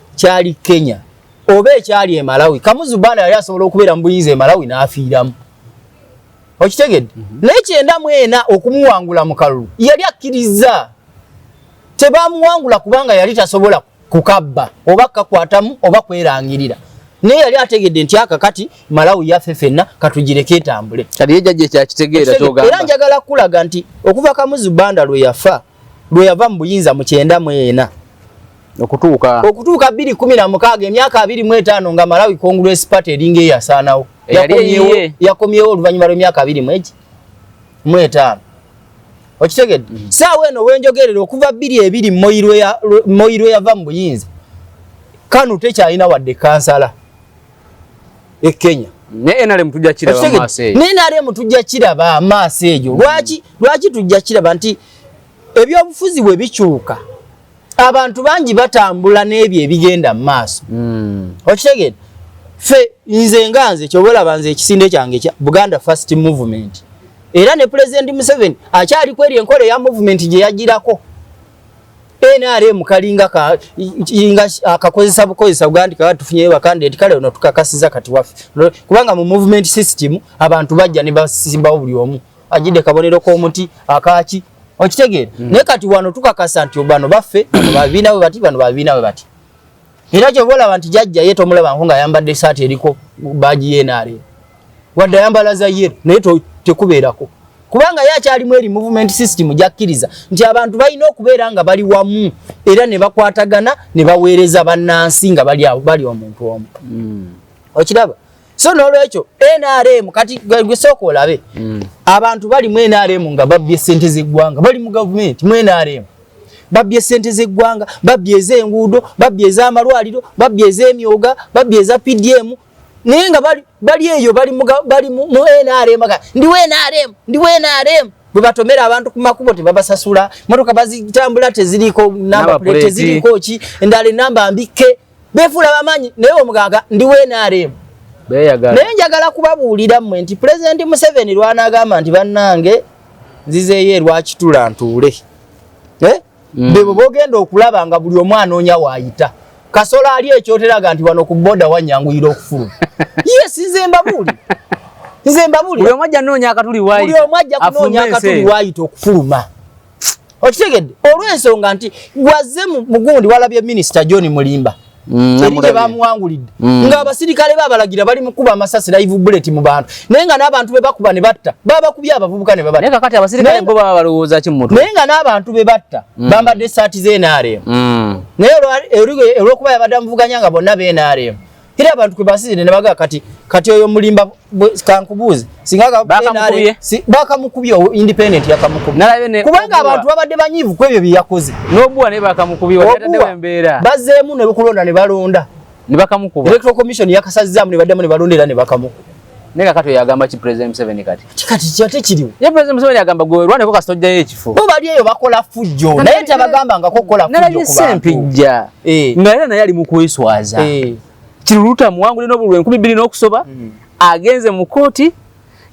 Kenya oba ekyali e Malawi. Kamuzu Banda yali asobola okubeera mu buyinza e Malawi n'afiiramu. Okitegedde? Naye 94 okumuwangula mu kalulu yali akkiriza. Tebamuwangula kubanga yali tasobola kukabba oba kakwatamu oba kwerangirira. Naye yali ategedde nti aka kati Malawi yaffe ffenna katugireke etambule. Kati ye jjajja kyakitegeera ky'ogamba. Era njagala kulaga nti okuva Kamuzu Banda lwe yafa, lwe yava mu buyinza mu 94 okutuuka 2016 emyaka 25 nga Malawi Congress Party eringa eyasaanawo. Yakomyewo oluvannyuma lw'emyaka 25. Okitegedde? Saawa eno wenjogerera okuva 22 Moi lwe yava mu buyinza, KANU tekyalina wadde kansala e Kenya. Ne NRM tujja kiraba maaso eyo. Ne NRM tujja kiraba maaso eyo. Lwaki tujja kiraba nti ebyobufuzi bwe bikyuka abantu bangi batambula n'ebyo ebigenda mu maaso. Okitegedde? Ffe nze nga nze ky'oba olaba nze ekisinde kyange kya Buganda First Movement. Era ne President Museveni akyali kweri enkola eya movement gye yagirako. NRM kalinga akakozesa bukozesa Uganda kaba tufunyeyo bakandidate kale ono tukakasiza kati waffe. Kubanga mu movement system abantu bajja ne basimbawo buli omu. Ajidde kabonero k'omuti akaaki. Okitegeera? Naye kati wano tukakasa nti bano baffe, bano babiina bwe bati, bano babiina bwe bati. Era ky'oba olaba nti jjajja ye tomulabangako ng'ayambadde essaati eriko baagi ye NRM. Wadde ayambala za yellow naye tekubeerako. Kubanga ye akyalimu eri movement system gy'akkiriza nti abantu balina okubeera nga bali wamu era ne bakwatagana ne baweereza bannansi nga bali awo, bali omuntu omu. Okiraba? So n'olwekyo NRM kati gwe sooka olabe. Abantu bali mu NRM nga babbye ssente z'eggwanga, bali mu gavumenti mu NRM. Babbye ssente z'eggwanga, babbye ez'enguudo, babbye ez'amalwaliro, babbye ez'emyoga, babbye eza PDM. Naye nga bali eyo bali mu NRM, ndi wa NRM, ndi wa NRM. Bwe batomera abantu ku makubo tebabasasula, mmotoka bazitambula teziriiko namba plate, teziriiko ki, endala enamba mbikke. Beefuula bamanyi naye omugagga ndi wa NRM. Naye njagala kubabuulira mmwe nti Pulezidenti Museveni lw'anaagamba nti bannange nzizeeyo e Rwakitula ntuule. Bebo b'ogenda okulaba nga buli omu anoonya waayita. Kasolo ali ekyoteraga nti wano ku boda wannyanguyira okufuluma. Yes, nze mbabuulira. Nze mbabuulira. Buli omu ajja kunoonya akatuli waayita. Buli omu ajja kunoonya akatuli waayita okufuluma. Okitegedde? Olw'ensonga nti wazze mugundi walabye Minisita John Mulimba eri gye bamuwangulidde ng'abasirikale babalagira bali mu kuba amasasi live bullet mu bantu, naye nga n'abantu be bakuba ne batta babakubye abavubuka ne babatta. Naye kakati abasirikale bo baba balowooza ki mu mutwe? Naye nga n'abantu be batta bambadde essaati z'NRM. Naye olw'okuba yabadde amuvuganya nga bonna b'NRM, era abantu kwe basinzidde ne bagamba kati kati oyo Mulimba kankubuuze singa Bakamukubye? Bakamukubye, independent yakamukubye. Nalabye ne kubanga Obua. Abantu babadde banyiivu ku ebyo bye yakoze. N'obuwa naye bakamukubye, wataddewo embeera. Bazzeemu ne kulonda ne balonda. Ne bakamukuba. Electoral Commission yakasazzaamu ne baddamu ne balonda era ne bakamukuba. Naye kakati oyo agamba ki President Museveni kati? Kati ate kiriwo? Ye President Museveni agamba gwe werwaneko kasita ojjayo ekifo. Bo bali eyo bakola fujjo, naye tabagambangako kukola fujjo Nalabye ku bantu. Ssempijja nga era naye ali mu kweswaza. Kiruluta muwangule n'obululu 2000 n'okusoba, agenze mu kooti,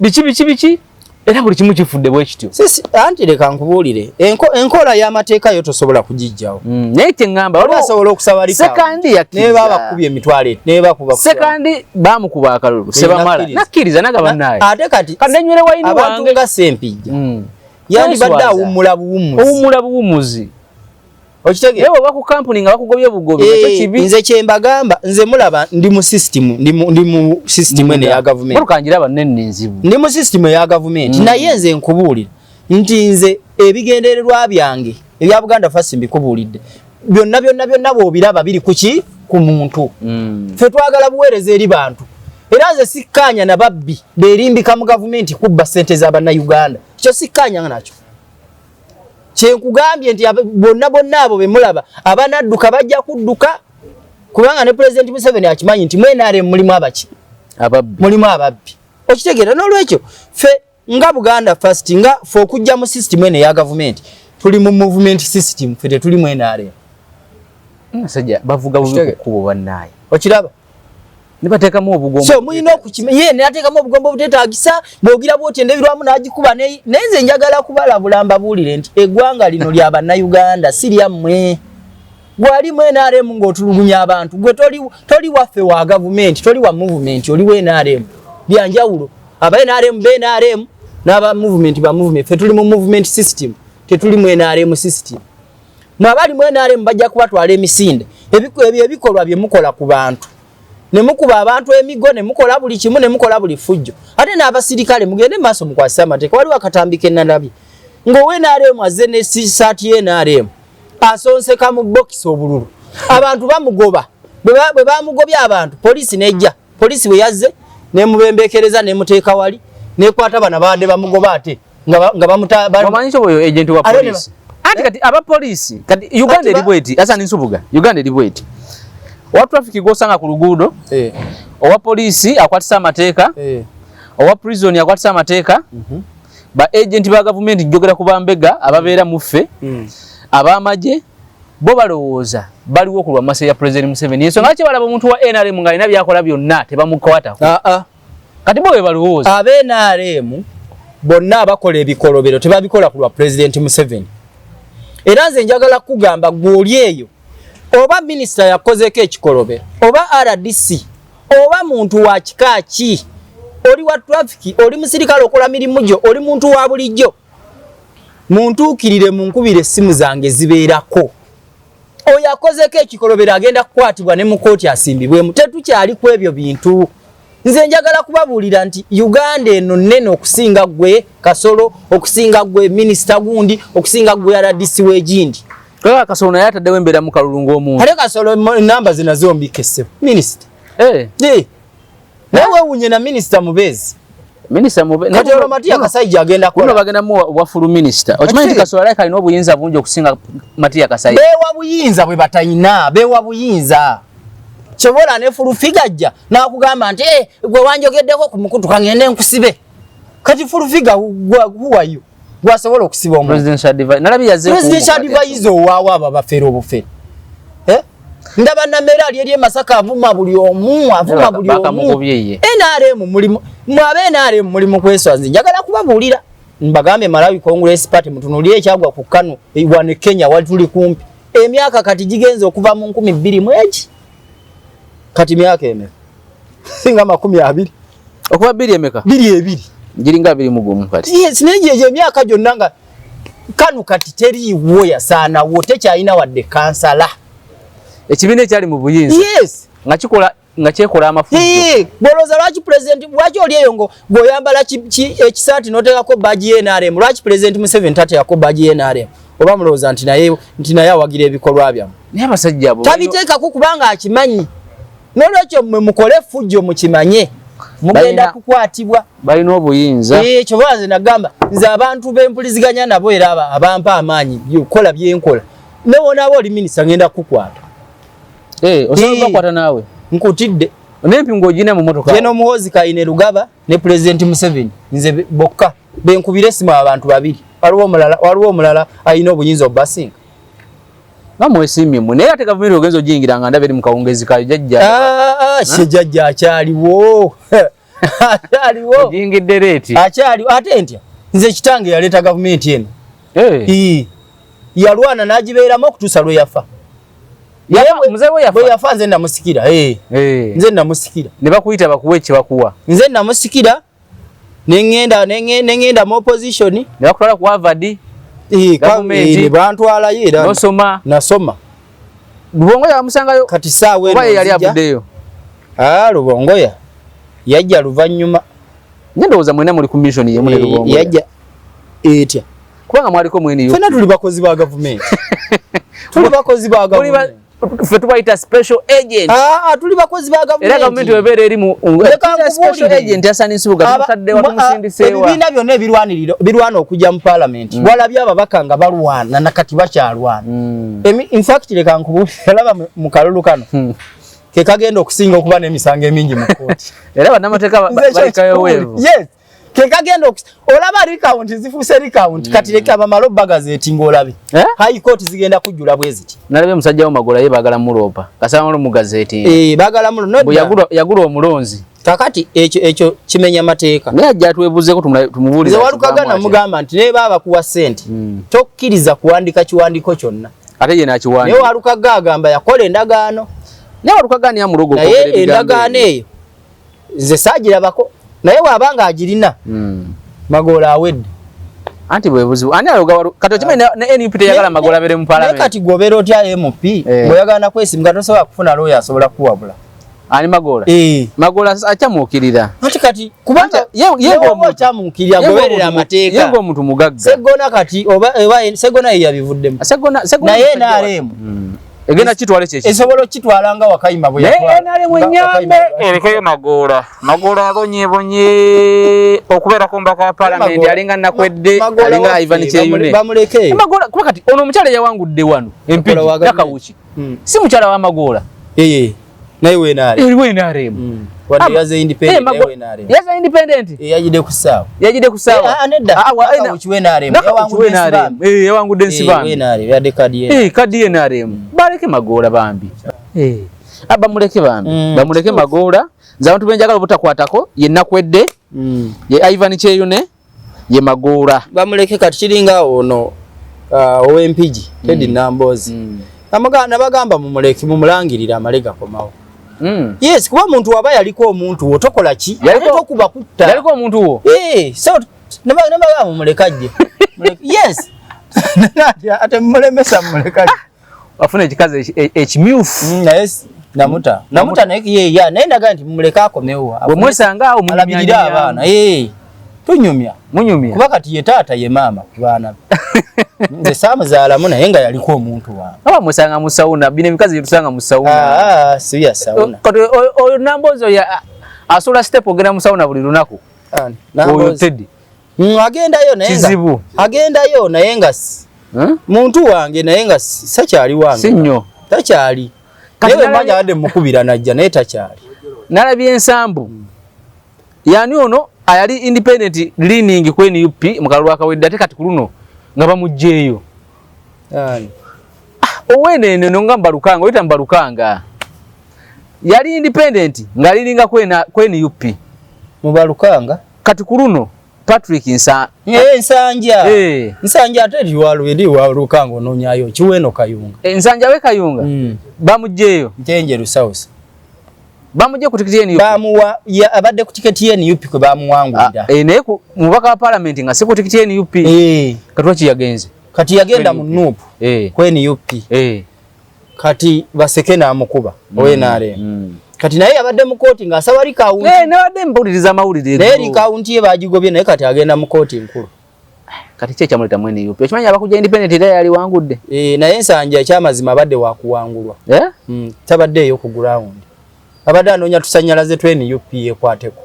biki biki biki, era buli kimu kifudde bwe kityo. Sisi anti leka nkubuulire, enkola y'amateeka yo tosobola kugiggyawo. Naye kye ŋŋamba, Waliwo asobola okusaba likawo. Sekandi yakkiriza. Ne babakubye emitwalo ne bakuba. Sekandi baamukuba akalulu Sebamala. Nakkiriza. Nakkiriza nagaba naye. Ate kati Kati nenywere wayini abantu wange. nga Ssempijja yandibadde Kweswaza. awummula buwummuzi. Owummula buwummuzi. Okitegeera? Naye bw'oba ku kampuni nga bakugobye bugobi, nakyo kibi. Nze kye mbagamba, nze mulaba ndi mu system, ndi mu system eno eya gavumenti. Mmotoka ngiraba nnene enzibu. Ndi mu system eya gavumenti, naye nze nkubuulira nti nze ebigendererwa byange ebya Buganda First mbikubuulidde byonna byonna byonna, bw'obiraba biri ku ki? Ku muntu. Ffe twagala buweereza eri bantu, era nze sikkaanya na babbi beerimbika mu gavumenti kubba ssente z'Abannayuganda. Kyo sikkaanya nakyo. Kyenkugambye nti bonna bonna abo bemulaba abanadduka bajja kudduka, kubanga ne Pulezidenti Museveni akimanyi nti mu NRM mulimu abaki? Ababbi. Mulimu ababbi, okitegeera? N'olwekyo ffe nga Buganda First, nga ffe okujja mu system eno eya gavumenti, tuli mu movement system, ffe tetuli mu NRM. Musajja bavuga bubi ku Okitegeera? kkubo bannaaye. Okiraba? Ne bateekamu obugombo. So mulina okukima ye nateekamu obugombo obuteetaagisa, bw'ogira bwoti endabirwamu n'agikuba. Naye nze njagala kubalabula mbabuulire nti eggwanga lino lya Bannayuganda, si lyammwe. Gwali mu NRM ng'otulugunya abantu, gwe toli waffe wa gavumenti, toli wa movement, oli wa NRM. Byanjawulo. Aba NRM be NRM n'aba movement ba movement. Ffe tuli mu movement system, tetuli mu NRM system. Mwe abali mu NRM bajja kubatwala emisinde. Ebyo ebikolwa bye mukola ku bantu, ne mukuba abantu emigo, ne mukola buli kimu, ne mukola buli fujjo. Ate n'abasirikale mugende maaso mukwasise amateeka. Waliwo akatambi ke nalabye ng'owa NRM azze ne saati ye NRM asonseka mu bokisi obululu, abantu bamugoba. Bwe bamugobye abantu, poliisi nejja. Poliisi bwe yazze nemubembekereza nemuteeka wali, nekwata bana babadde bamugoba ate nga bamuta Omanyi kyo oyo agent wa Ate ne poliisi. Anti kati aba poliisi kati Uganda eri bweti, Hassan Nsubuga, Uganda eri bweti. Owa traffic gw'osanga ku luguudo, owa poliisi akwatisa amateeka, owa prison akwatisa amateeka, ba agent ba gavumenti, njogera ku bambega ababeera mu ffe, ab'amagye, bo balowooza baliwo ku lwa masa ya President Museveni. Ensonga lwaki balaba omuntu wa NRM ng'alina by'akola byonna tebamukwatako? Ah, ah. Kati bo bwe balowooza. Aba NRM bonna abakola ebikolobero tebabikola ku lwa President Museveni. Era nze njagala kugamba gw'oli eyo, oba minisita yakozeeko ekikolobero, oba RDC, oba muntu wa kika ki, oli wa traffic, oli musirikale okola mirimu gyo, oli muntu wa bulijjo, muntuukirire, munkubire, essimu zange zibeerako. Oyo akozeeko ekikolobero agenda kukwatibwa ne mu kooti asimbibwemu. Tetukyali ku ebyo bintu. Nze njagala kubabuulira nti Uganda eno nnene okusinga gwe Kasolo, okusinga gwe minisita gundi, okusinga gwe RDC w'egindi. Kaka Kasolo naye ataddewo embeera mu kalulu ng'omuntu. Ate Kasolo namba zina zombi kese minisita. Eh. Naye weewuunye na minisita mubeezi. Minisita mube Kati olwo Matia Kasaija agenda kuno kukola. Bagenda muwa obwa full minister. Okimanyi nti Kasolo alabika alina obuyinza bungi okusinga Matia Kasaija. Beewa buyinza bwe batayina, beewa buyinza. Kyobola ne full figure ajja n'akugamba nti gwe wanjogeddeko ku mukutu kangende nkusibe. Kati full figure who are you? Gwasobola okusiba omuntu. Presidential advisor. Nalabye yazze Presidential kuwummula. advisor owaawo abo abafere obufere. Eh? Ndaba Namere ali eri e Masaka avuma buli omu, avuma buli omu. Bakamugobye ye. NRM mulimu, mwe abe NRM mulimu kweswaza. Njagala kubabuulira. Mbagambye Malawi Congress Party mutunuulire ekyagwa ku Kano, wano e Kenya wali tuli kumpi. Emyaka kati gigenze okuva mu nkumi bbiri mu egi. Kati myaka emeka? Singa 20. Okuva bbiri emeka? Bbiri ebiri. Giringa 21 kati. Yes, naye gye emyaka gyonna nga Kanu kati teriiwo, yasaanawo, tekyalina wadde kansala. Ekibiina ekyali mu buyinza. Yes. Nga kikola, nga kyekola amafujjo. Bwolowooza lwaki president, lwaki oli eyo ngo ng'oyambala ekisaati n'oteekako badge ye NRM, lwaki President Museveni tateekako badge ye NRM? Oba mulowooza nti naye awagira ebikolwa byammwe? Naye abasajja abo Tabiteekako kubanga akimanyi. N'olwekyo mmwe mukole effujjo, mukimanye mugenda kukwatibwa. Balina obuyinza. Ekyo eh, nze nagamba, nze abantu bempuliziganya nabo era abampa amaanyi kukola byenkola, ne wonaaba oli minisita, ngenda kukukwata. Eh, osobola bakwata naawe? Nkutidde. N'empingu ogina mu motoka? Gen Muhoozi Kainerugaba ne President Museveni, nze bokka benkubira esimu, abantu babiri. Waliwo omulala alina obuyinza obubasinga? Nga mwesiimye mmwe, naye ate gavumenti ogenza ogiyingira nga ndaba eri mu kawungezi kayo, jajja. Ah, ah, si jajja akyaliwo, akyaliwo. Ogiyingidde late. Akyaliwo. Ate ntya? Nze kitange yaleeta gavumenti eno. Eh. Yalwana n'agibeeramu okutuusa lwe yafa. Bwe yafa nze namusikira. Eh. Nze namusikira. Ne bakuyita bakuwa ekibakuwa. Nze namusikira, neŋŋenda mu opposition. Ne bakutwala ku Harvard. Ne bantwalayo era. Nosoma. Nasoma. Lubongoya bamusangayo? Kati saawa eno yali avuddeyo. Ah, Lubongoya yajja luvannyuma. Nye ndowooza mwena muli ku mission yemu ne Lubongoya. Yajja etya? Kubanga mwaliko mwene yo. Fena tuli bakozi ba gavumenti, tuli bakozi ba gavumenti. Ffe tubayita special agent. Ah, ah, tuli bakozi ba gavumenti. Era gavumenti webeera eri mu special agent Hassan Nsubuga, tumutadde wa, tumusindiseewa. Ebibiina byonna ebirwanirira, birwana okujja mu parliament, walabye ababaka nga balwana, nakati bakyalwana. In fact, leka nkubuulire, olaba mu kalulu kano ke kagenda okusinga okuba n'emisango emingi mu kooti. Era bannamateeka balekayo weevu. Yes, ke kagenda, olaba recount zifuuse recount. Kati leka bamale obagazetinga, olabe. Eh? High court zigenda kujjula bwe ziti. Nalabye musajja wo Magola, ye baagala muloopa kasaba mu gazetinga. Eh, baagala mulo no. Yagula omulonzi. Kakati ekyo kimenya mateeka. Naye ajja atwebuuzeeko, tumubuulize. Nze Walukaga namugamba nti naye baaba bakuwa ssente, tokkiriza kuwandika kiwandiiko kyonna. Ate ye nakiwandika. Naye Walukaga agamba yakola endagaano. Naye Walukaga ni amulogo. Naye endagaano eyo nze saagirabako, naye waaba nga agirina, Magoola awedde. Anti bwe buzibu, ani aloga? Kati okimanyi ne NUP teyagala Magoola abeere mu parliament. Naye kati gwobeera otya MP Eh. bw'oyagala nakwesimuka, tosobola kufuna lawyer asobola kuwabula? Ani, Magoola? Eh. Magoola akyamuukirira. Anti kati kubanga Ye oba okyamuukirira, goberera amateeka. Ye ng'omuntu mugagga. Seggona kati oba Seggona ye yabivuddemu. Seggona Naye musajja NRM egenda kitwala ekyo. Esobola okitwala nga Wakayima bwe Naye yatwala. NRM Nga enyambe Wakayima erekeyo Magoola. Magoola abonyebonye okubeerako omubaka wa parliament, alinga Nakwedde, Magoola alinga waffe, Ivan Kyeyune. Bamuleke. Magoola, kuba kati ono omukyala eyawangudde wano Empigi, Magoola wa gavumenti. Nakawuki, si mukyala wa Magoola. Eh, naye we NRM. Eriwo NRM. Wadde yaze independent, naye we NRM. Yaze independent. Eh, yajidde ku ssaawa. Yajidde ku ssaawa. Eh, ah, nedda. Ah, Nakawuki we NRM. Nakawuki Yawangudde we NRM. Nsibambi. Eh, yawangudde Eh, Nsibambi. we NRM yadde kadi ye. Eh, kadi NRM. Baleke Magoola bambi. Eh. Aba muleke bambi. Bamuleke Magoola. Nze abantu benjagala obutakwatako ye Nakwedde, ye Ivan Kyeyune, ye Magoola. Bamuleke. Kati kiringa ono ow'Empigi, Teddy Namboozi. Nabagamba mumuleke, mumulangirire amale gakomawo. Yes, kuba muntu waba yaliko omuntu wo, tokola ki? Ate tokuba kutta. Yaliko omuntu wo. Eh, so nabagamba mumuleke ajje. Yes, ate mumulemesa, mumuleke ajje. Afuna ekikazi ekimyufu. Naye namuta naye ye ya naye ndaga nti mumuleke akomewo. Bwe mwesanga awo alabirire munyumya. Abaana, eh, tunyumya. Munyumya. Kuba kati ye taata, ye maama ku baana be. Nze saamuzaalamu, naye nga yaliko omuntu wange. Aba mwesanga mu sauna, bino ebikazi byetusanga mu sauna. Ah, si ya sauna. Kati oyo Namboozi oyo asula step ogenda mu sauna buli lunaku. Ani? Oyo Namboozi. Teddy. Agendayo naye nga Kizibu. Agendayo naye nga muntu wange, naye nga sakyali wange. Si nnyo. Takyali. Kati Naye bwe manja abadde mukubira najja, naye takyali. Nalabye ensambu. Yani ono ayali independent leaning ku NUP mu kalulu akawedde, ate kati ku luno nga bamuggyeeyo. Ani? Owenene no nga Mbalukanga, oyita Mbalukanga. Yali independent nga leaninga ku NUP. Mubalukanga. Kati ku luno Patrick Nsa Eh, Nsanja. Eh. Nsanja ate eri Walukanga, onoonyayo Kiweeno Kayunga. Eh, Nsanja we Kayunga. Bamuggyeeyo. Ntenjeru South. Bamuggye ku tikiti ye NUP. Bamuwa ya, abadde ku tiketi ye NUP kwe bamuwangulira. Ah, eh, naye ku mubaka wa parliament nga si ku tikiti ye NUP. Eh. Kati lwaki yagenze? Kati yagenda mu NUP, ku NUP. Kati Baseke n'amukuba owa NRM. Kati naye yabadde mu kooti ng'asaba recount. Nabadde mpuliriza amawulire. Naye recount ye bagigobye, naye kati agenda mu kooti nkulu. Kati ki ekyamuleta mu NUP? Okimanyi abakujja independent era yali wangudde. Naye Nsanja ekyamazima abadde wakuwangulwa. Eh? Tabadde eyo ku ground, abadde anoonya tusanyalaze twe NUP ekwateko,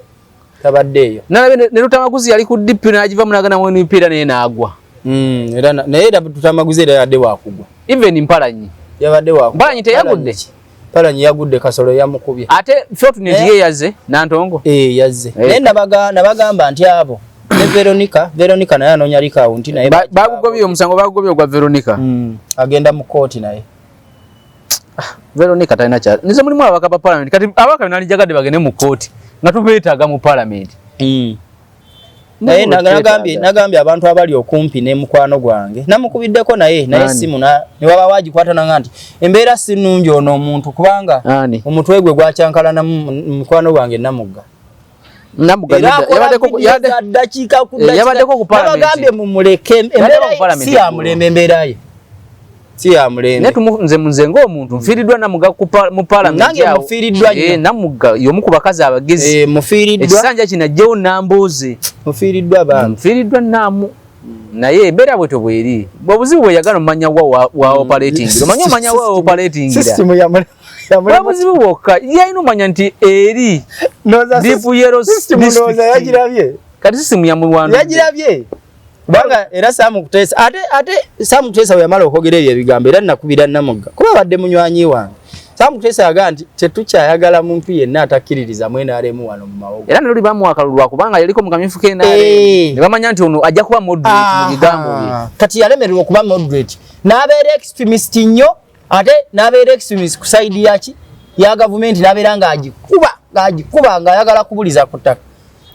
tabadde eyo. Nalabye ne Lutamaguzi yali ku DP n'agivamu n'agenda mu NUP era naye n'agwa. Era naye era Lutamaguzi era yadde wakugwa. Even Mpalanyi. Yabadde wakugwa. Mpalanyi teyagudde? Mpalanyi yagudde, Kasolo yamukubye. Ate Fortunate ye yazze Nantongo. Yazze. Naye nabagamba nti abo ne Veronica naye anoonya recount naye. Bagugobye omusango, bagugobye ogwa Veronica. Agenda mu kooti naye. Veronica talina kya. Nize mulimu ababaka ba parliament. Kati ababaka nalijagadde bagende mu kooti nga tubeetaaga mu parliament. Naye nagambye abantu abali okumpi ne mukwano gwange, namukubiddeko naye simu ne waba wagikwata nanga nti embeera si nnungi ono omuntu, kubanga omutwe gwe gwakyankalana. Mukwano gwange Namugga. Namugga dakiika ku yabaddeko ku parliament. Nabagambye mumuleke, embeera si ya mulembe, embeera ye si ya mulembe. Naye nze ng'omuntu nfiiriddwa Namugga mu parliament. Nange mufiiriddwa nnyo. Namugga y'omu ku bakazi abagezi. Mufiiriddwa. Ekisanja kino ajjewo Nambooze. Mufiiriddwa bambi. Nfiiriddwa Namu. Naye embeera bwetyo bweri. Obuzibu bwe yagala omanya wa operating. Omanya omanya wa operating. System ya Obuzibu bwokka yalina omanya nti eri deep yellow system ndowooza yagirabye. Kati system yamuwandu. Yagirabye. Kubanga era Sam Kutesa ate Sam Kutesa bwe yamala okwogera ebyo ebigambo, era nakubira Namugga kuba abadde munywanyi wange. Sam Kutesa yagamba nti tetukyayagala muntu yenna atakkiririza mu NRM wano mu Mawogo. Era ne luli bamuwa akalulu lwakubanga yaliko mu kamyufu k'NRM. Ne bamanya nti ono ajja kuba moderate mu bigambo bye. Kati yalemererwa okuba moderate n'abeera extremist nnyo, ate n'abeera extremist ku side yaki ya gavumenti, n'abeera ng'agikuba ng'ayagala kubuliza ku ttaka.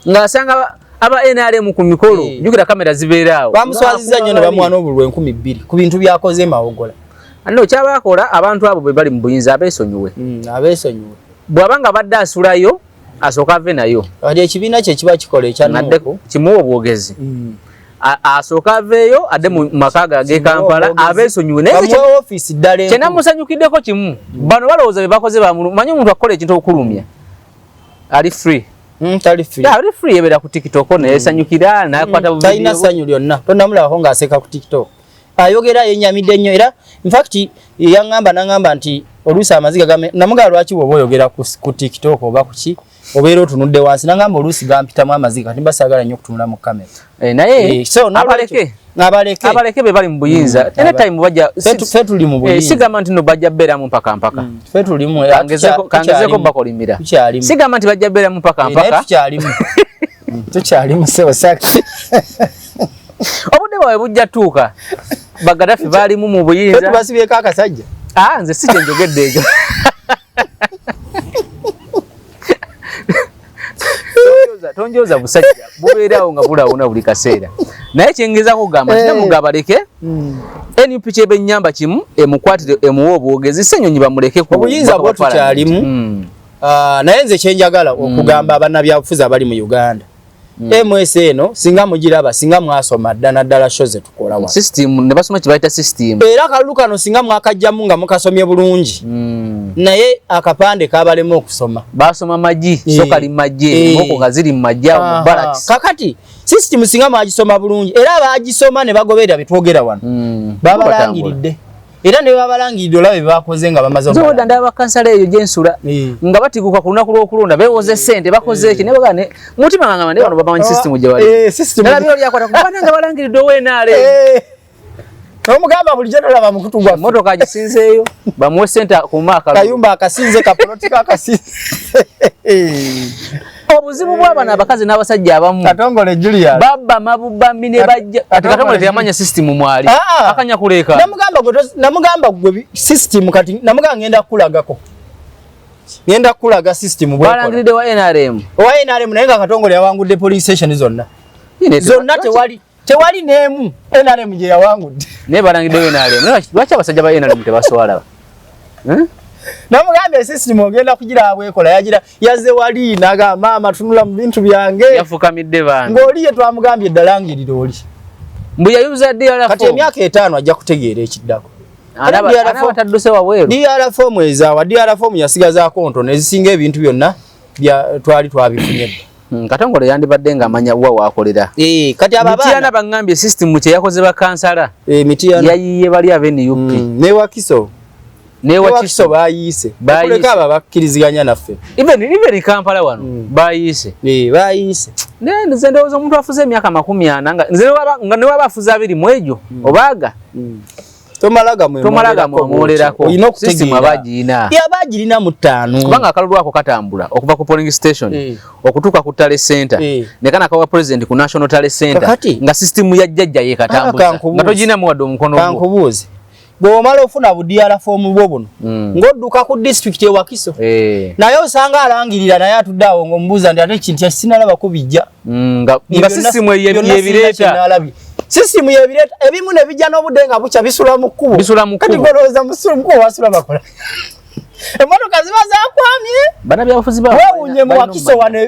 Ng'asanga aba NRM ku mikolo, jjukira kamera zibeera awo. Bamuswaziza nnyo ne bamuwa n'obululu 2000 ku bintu by'akoze Mawogola. No kyabakola abantu abo bwe bali mu buyinza abeesonyiwe. Abeesonyiwe. Bw'aba nga badde asulayo asooka ave nayo. Kati ekibiina kye kiba kikola ekya NUP kimuwa obwogezi. Asooka aveeyo adde mu maka ge ag'e Kampala abeesonyiwe. Naye bamuwe ofiisi ddala enkulu. Kye namusanyukiddeko kimu, bano balowooza bye bakoze manyi omuntu akola ekintu okulumya ali free. Tali free. Ali free, yebeera ku TikTok neyesanyukira n'akwata bu Talina video. ssanyu lyonna, tonnamulabako ng'aseka ku TikTok. Ayogera yennyamidde nnyo, era in fact yaŋŋamba n'aŋŋamba nti oluusi amaziga game namugamba lwaki bw'oba oyogera ku TikTok oba ku ki obeera otunudde wansi, n'aŋŋamba oluusi gampitamu amaziga, kati mba saagala nnyo okutunula mu kamera. Naye So, abaleke. Abaleke. Abaleke be bali mu buyinza. Anytime bajja Ffe tuli mu buyinza. Sigamba nti no bajja beeramu mpaka mpaka. Ffe tulimu, Kangezeko bakolimira. Tukyalimu. Sigamba nti bajja beeramu mpaka Naye mpaka. tukyalimu. Tukyalimu ssebo saka. Obudde bwabwe bujja tuuka. Ba Gaddafi baalimu mu buyinza. Ffe tubasibyeko akasajja. Nze si kye njogedde ekyo. Tonjoza busajja bubeerawo nga bulawuna buli kaseera. Naye kye ngezaako okugamba nti Namugga abaleke. NUP kyeba ennyamba kimu emukwatire emuwe obwogezi, Ssenyonyi bamuleke ku Obuyinza bubaka bwo bwa parliament. tukyalimu. Naye nze kye njagala okugamba bannabyabufuzi abali mu Uganda. MS eno singa mugiraba, singa mwasoma dda naddala show ze tukola wano. System, ne basoma kye bayita system. Era akalulu kano singa mwakajjamu nga mukasomye bulungi. Naye akapande kabalema okusoma. Basoma magi, so kali magi, enkoko nga ziri mu magi awo mu barracks. Kakati system singa mwagisoma bulungi, era abagisoma ne bagoberera bye twogera wano. Babalangiridde. Era ne babalangiridde olaba bye bakoze nga bamaze Nze okukola. odda ndaba kansala eyo gye nsula, nga batiguka ku lunaku lw'okulonda, beewoze ssente, bakoze eki, ne bagamba ne mutima nga ngamba, naye bano bamanyi system gye bali. System. Nalabye oli akwata ku bana nga balangiridde owa NRM. N'omugamba bulijjo tolaba mukutu gwaffe. Emmotoka agisinzeeyo, bamuwe ssente ku maaka. Kayumba akasinze, kapolotika akasinze. Obuzibu bw'abano abakazi n'abasajja abamu. Katongole Julius. Babba mabubambi ne bajja. Kati Katongole teyamanya system mwali. Akanya kuleeka. Namugamba gwe namugamba gwe system kati namugamba ngenda kukulagako. Ngenda kukulaga system bw'ekola. Balangiridde wa NRM. Owa NRM naye nga Katongole yawangudde police station zonna. Yine Zonna tewali n'emu NRM gye yawangudde. Naye balangidde wa NRM. Naye lwaki abasajja ba NRM tebaswala? Namugambye system ogenda kugira bwekola, yagira yazze wali n'agamba maama tunula mu bintu byange. Yafukamidde bambi. Ng'oli ye twamugambye ddala ngirira oli. Mbu yayuza DR Kati emyaka 5 ajja kutegeera ekiddako. Anaba tadduse wabweru. DR form ezaawa, DR form yasigazaako ntono, ezisinga ebintu byonna bya twali twabifunye dda. Katongole yandibadde ng'amanya wa waakolera. Kati abo abaana Mityana baŋŋambye system kye yakoze bakansala. Mityana. Yayiye bali abe NUP. Ne Wakiso. Ne Wakiso bayiise. Bakuleka abo abakkiriziganya naffe. Even Kampala wano bayiise. Bayiise. Naye nze ndowooza omuntu afuze emyaka 40 nga nze nga ne waba afuze 20 mu egyo obaaga. Tomalaga mwemwolerako. Olina okutegeera. System abagirina. Yabagirina mu 5. Kubanga akalulu ako katambula okuva ku polling station okutuuka ku tally center ne kana kawa president ku national tally center nga system ya jjajja ye katambuza nga togirina muwadde omukono gwo. Kankubuuze. Bw'omala ofuna bu DR form bwo buno ng'odduka ku district e Wakiso naye osanga alangirira naye atudde awo ng'omubuuza nti ate kintu sinalabako bijja nga system yebireeta. System yebireeta ebimu ne bijja n'obudde nga bukya bisula mu kkubo. Kati golowooza musula mu kkubo wasula bakola. Emmotoka ziba zakwamye. Bannabyabufuzi ba weewuunye mu Wakiso wano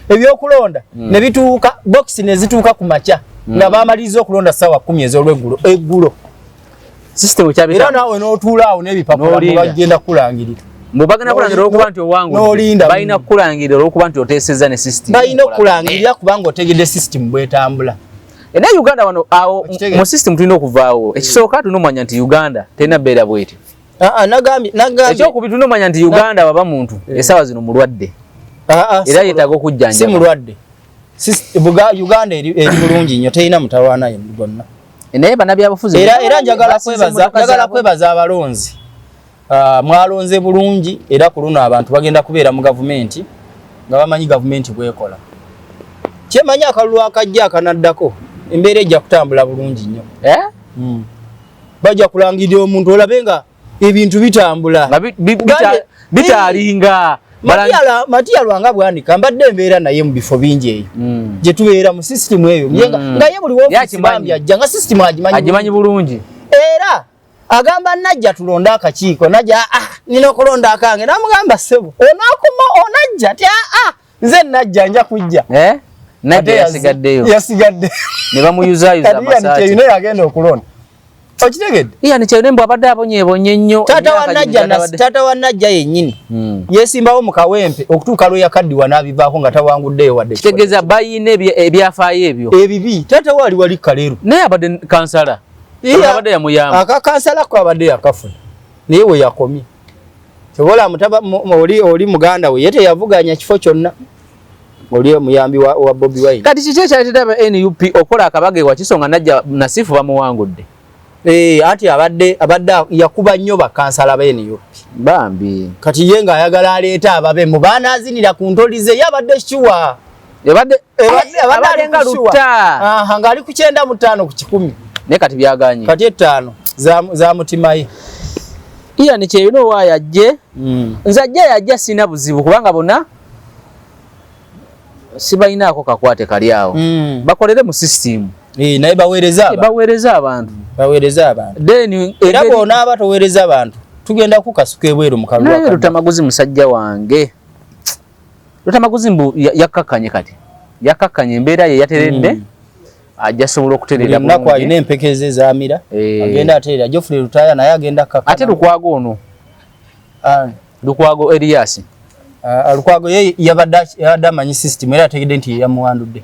ebyokulonda ne bituuka box ne zituuka ku makya nga baamaliriza okulonda ssaawa 10 ez'olweggulo eggulo. System kyabita. Era naawe n'otuula awo n'ebipapula bagenda kulangirira. Mbu bagenda kulangirira olw'okuba nti owangudde. Balina kukulangirira olw'okuba nti oteesezza ne system. Balina okukulangirira kubanga otegedde system bw'etambula. Era Uganda wano awo mu system tulina okuvaawo. Ekisooka tulina okumanya nti Uganda terina bbeera bw'etyo. Nagambye. Ekyokubiri tulina okumanya nti Uganda baba muntu essaawa zino mulwadde. Era yeetaaga okujjanjaba. Si mulwadde. Uganda eri bulungi nnyo terina mutawaana gwonna. Naye bannabyabufuzi era njagala kwebaza abalonzi. Mwalonze bulungi era ku luno abantu bagenda kubeera mu gavumenti nga bamanyi gavumenti bw'ekola. Kyemanyi akalulu akajja akanaddako embeera ejja kutambula bulungi nnyo. Bajja kulangirira omuntu olabe nga ebintu bitambula. Bitaalinga. Matia Lwanga bwandika mbadde embeera naye mu bifo bingi eyo gye tubeera mu system eyo nga ye buli woofiisi bambi ajja nga system agimanyi bulungi. Era agamba najja tulonde akakiiko najja nina okulonda akange n'amugamba ssebo onaakoma onajja ti nze najja nja kujja. Najja yasigaddeyo. Yasigadde. Ne bamuyuzaayuza amasaati. Kati naye agenda okulonda. Okitegedde? Iya ni kyeyune mbu abadde abonyeebonye nnyo. Taata wa Najja yennyini yeesimbawo mu Kawempe okutuuka lwe yakaddiwa n'abivaako nga tawanguddeyo wadde. Kitegeeza bayina ebyafaayo ebyo. Ebibi. Taata we ali wali Kaleru. Naye abadde kansala. Abadde yamuyamba. Akakansala ko abadde yakafuna. Naye we yakomye. Sobola mutaba oli muganda we ye teyavuganya kifo kyonna. Oli omuyambi wa Bobi Wine. Kati kiki ekyaleetedde aba NUP okukola akabaga e Wakiso nga Najja Nasifu bamuwangudde? Anti abadde yakuba nnyo bakansala ba NUP. Bambi. Kati ye ng'ayagala aleeta ababe mu banaazinira ku ntoli ze yabadde sure. Abadde nga lutta. Ng'ali ku 95 ku 100. Naye kati byagaanye. Kati 5 za mutima ye. Iya ni kyeyune owaayo ajje. Nze ajje yajja sina buzibu kubanga bonna sibalinaako kakwate kali awo. Bakolere mu system. Naye baweereza abantu. Baweereza abantu. Baweereza abantu. Then era bw'onaaba toweereza abantu tugenda kukasuka ebweru mu kalulu. Naye Lutamaguzi musajja wange. Lutamaguzi mbu yakkakkanye kati. Yakkakkanye embeera ye yateredde. Ajja sobola okutereera bulungi. Lunaku alina empeke ze ezamira. Agenda atereera. Geoffrey Lutaaya naye agenda akkakkana. Ate Lukwago ono. Lukwago Elias. Lukwago ye yabadde amanyi system era ategedde nti yamuwandudde.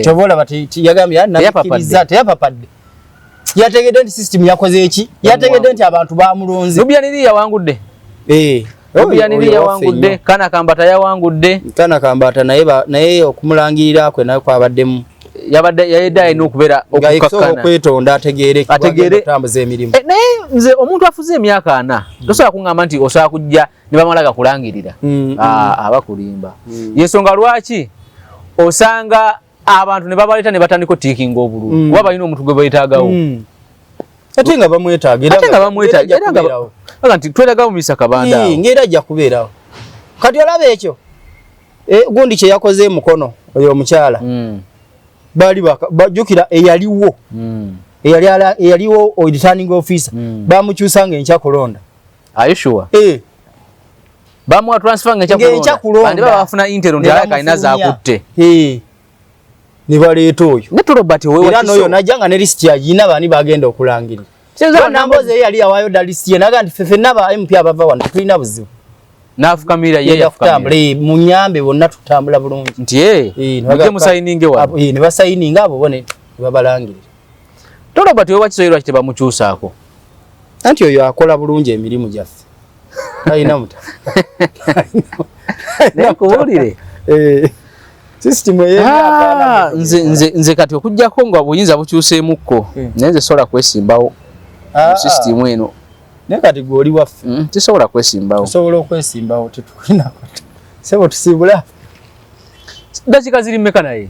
Ky'oba olaba yagambye nakkiriza teyapapadde. Yategedde nti system yakoze eki? Yategedde nti abantu bamulonze. Nubian yawangudde. Nubian yawangudde, Kana Kambata yawangudde. Kana Kambata naye okumulangirira kwe naye kwabaddemu. Yabadde yayedde alina okubeera okukakkana. Okwetonda ategeere okutambuza emirimu. Naye nze omuntu afuze emyaka 4 tosobola kuŋŋamba nti osobola kujja ne bamala gakulangirira. Abakulimba. Yensonga lwaki osanga abantu ne babaleeta ne batandika otiikinga obululu kuba balina omuntu gwe beetaagawo. Ate nga bamwetaaga. Ate nga bamwetaaga. Era nga nti twetagawo Misa Kabanda awo. Ng'era ajja kubeerawo. Kati olaba ekyo gundi kye yakoze mukono oyo omukyala. Bali bajjukira eyaliwo. Eyaliwo returning officer bamukyusa ng'enkya kulonda. Are you sure? Bamuwa transfer ng'enkya kulonda. Bandi baba bafuna intel nti alaka alina zaakutte. Ne baleeta oyo. Ne Robert owe Era n'oyo najja nga ne lisiti yagina bani bagenda okulangirira. Nambooze ye yali yawaayo dda lisiti ye naga nti ffe ffenna ba MP abava wano tetulina buzibu. N'afukamira ye yafukamira. Munyambe bonna tutambula bulungi. Nti eh, mujje musayininge wano. Ne basayininga abo bo ne babalangirira. Robert owe Wakiso ye lwaki tebamukyusaako? Anti oyo akola bulungi emirimu gyaffe. Talina muta. Naye nkubuulire. System ey'emyaka nze kati okuggyako nga obuyinza bukyuseemukko naye nze sobola kwesimbawo mu system eno. Naye kati gwe oli waffe. Tisobola kwesimbawo. Osobola okwesimbawo tetukulinako. Sebo tusiibula. Dakiika ziri mmeka naye?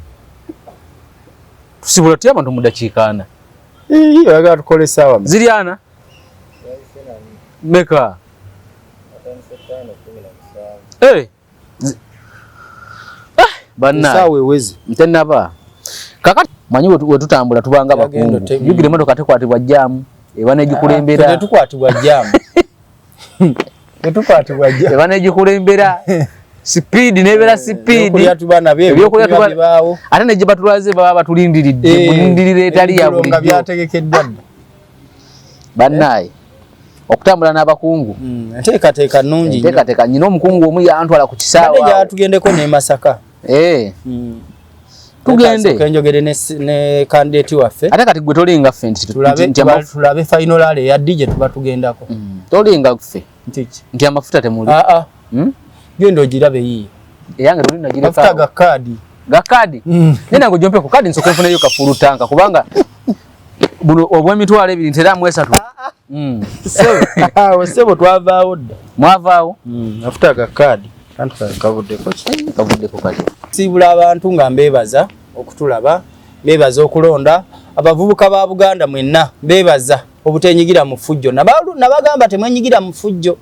Tusibula tutya abantu mu dakiika ana? Oyagala tukole essaawa mmeka? Ziri ana? Mmeka? Essaawa eweze. Ntenaba. Kakati manyi we tutambula tubanga bakungu. Jjukira emmotoka tekwatibwa jjaamu eba n'egikulembera. Tetukwatibwa jjaamu. Tetukwatibwa jjaamu. Eba n'egikulembera. Sipiidi n'ebeera sipiidi. Ebyokulya tuba nabyo, ebyokulya bibaawo. Ate ne gye batulaze baba batulindiridde mu nnindiriro etali ya bulijjo. Nga byategekeddwa dda. Bannaaye. Okutambula n'abakungu. Enteekateeka nnungi nnyo. Enteekateeka nnyina omukungu omu yantwala ku kisaawe. Ate njagala tugendeko n'e Masaka. Tugende. Nsooke njogere ne candidate waffe. Ate kati gwe tolinga ffe nti tulabe final rally eya DJ tuba tugendako. Tolinga ffe. Nti ki? Nti amafuta temuli. Genda ogirabe yiyo. Eyange toli nagireka. Amafuta ga kaadi. Ga kaadi? Naye nange ojja ompe ku kaadi nsooke nfuneyo ka full tank kubanga buno obw'emitwalo ebiri nteramu esatu. Sebo twavaawo dda. Mwavaawo? Amafuta ga kaadi. Anti kavuddeko ki? Kavuddeko kati. Siibula abantu nga mbeebaza okutulaba, mbeebaza okulonda, abavubuka ba Buganda mwenna mbeebaza obutenyigira mu ffujjo. Nabagamba temwenyigira mu ffujjo.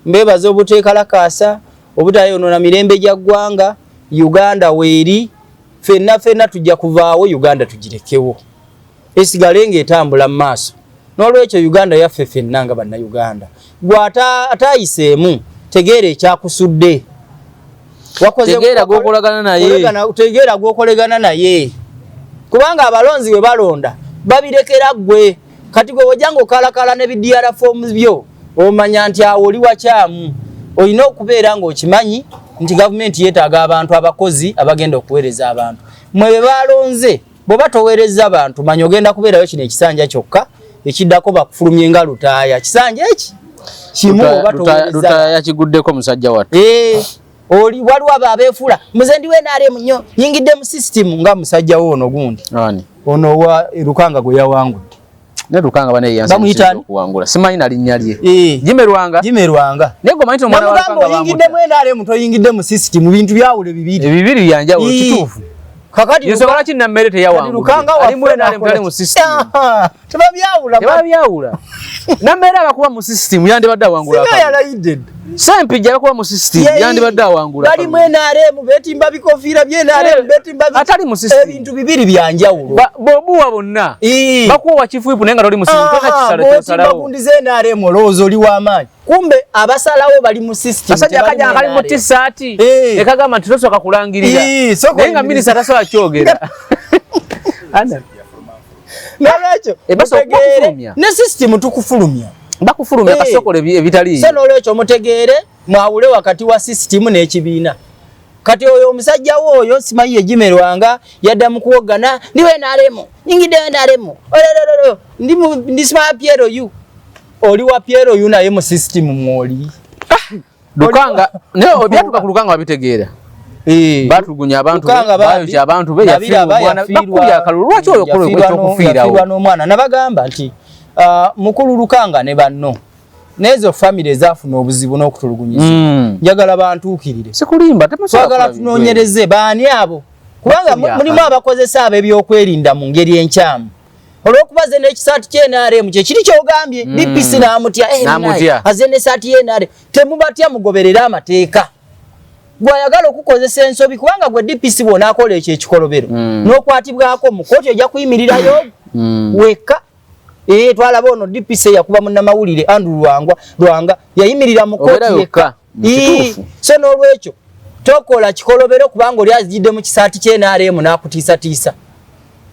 Mbeebaza obuteekalakaasa, obutayonoona mirembe gya ggwanga. Uganda weeri, ffenna ffenna tujja kuvaawo Uganda tugirekewo. Esigale ng'etambula mu maaso. N'olwekyo Uganda yaffe ffenna nga Bannayuganda. Gwe ataayiseemu tegeera ekyakusudde. Tegeera gw'okolagana naye. Tegeera gw'okolagana naye. Kubanga abalonzi bwe balonda babirekera ggwe. Kati gwe bw'ojja ng'okalakala ne bi DR forms byo omanya nti awo oli wakyamu. Olina okubeera ng'okimanyi nti gavumenti yeetaaga abantu abakozi abagenda okuweereza abantu. Mmwe be balonze bw'oba toweerezza bantu manya ogenda kubeerayo kino ekisanja kyokka ekiddako bakufulumye nga Lutaaya. Kisanja eki kimu oba toweerezza. Lutaaya yakiguddeko musajja wattu. Oli waliwo abo abeefuula muze ndi NRM nnyo nyingidde mu system nga musajja wo ono gundi. Ani? Ono wa Lukanga gwe yawangudde. Ne Lukanga bane yansi okuwangula. Simanyi na linnya lye. Jime Lwanga. Jime Lwanga. Naye gwe omanyi omwana wa Lukanga oyingidde mu NRM toyingidde mu system bintu byawule bibiri. Ebibiri byanjawulo kituufu. Kakati Yensonga lwaki Nammere teyawangudde? Lukanga Ali mu NRM tali mu system. Tebabyawula. Tebabyawula. Nammere abakuba mu system yandibadde awangula. Singa yalayidde. Ssempijja abakuba mu system yandibadde awangula. Bali mu NRM beetimba bikofiira bya NRM beetimba atali mu system. Ebintu bibiri bya njawulo. Bobuwa bonna. Bakuwa chifu naye nga toli mu system. Tolina kisalo ky'osalawo. Gundi za NRM olowooza oli w'amaanyi. Kumbe abasalawo bali mu system. Kasajja akajja akali mu t-shirt. Ne kagamba nti tosooka kulangirira. Naye nga minisita tasobola kyogera. Ana. N'olwekyo mutegeere ne system tukufulumya. Bakufulumya kasokole ebitali. So n'olwekyo mutegeere mwawule wakati wa system n'ekibiina. Kati oyo omusajja wo oyo simanyi ye Jime Lwanga yadda mu kuwogana ndi NRM nyingidde NRM ololololo ndi sima Piero yu oli wa Piero yu naye mu system mwoli. Lukanga naye obyatuka ku Lukanga wabitegeera. Batugunya abantu bayokya abantu be yafiirwa omwana bakubye akalulu lwaki oyo okola ekyokufiirawo n'omwana nabagamba nti mukulu Lukanga ne banno n'ezo famire ezaafuna obuzibu n'okutulugunyizibwa njagala bantuukirire. Sikulimba twagala tunoonyereze baani abo kubanga mulimu abakozesa ab'ebyokwerinda mu ngeri enkyamu. Olw'okuba ze n'ekisaati kya NRM kye kiri ky'ogambye DPC n'amutya aze n'esaati ya NRM temubatya mugoberere amateeka. Gwayagala okukozesa ensobi kubanga gwe DPC bw'onaakola ekyo ekikolobero n'okwatibwako mu kkooti ojja kuyimirirayo wekka. Twalaba ono DPC yakuba munnamawulire Andrew Lwanga yayimirira mu kkooti yekka. So n'olwekyo Tokola kikolobero kubanga oli azijidde mu kisaati ky'NRM n'akutiisatiisa.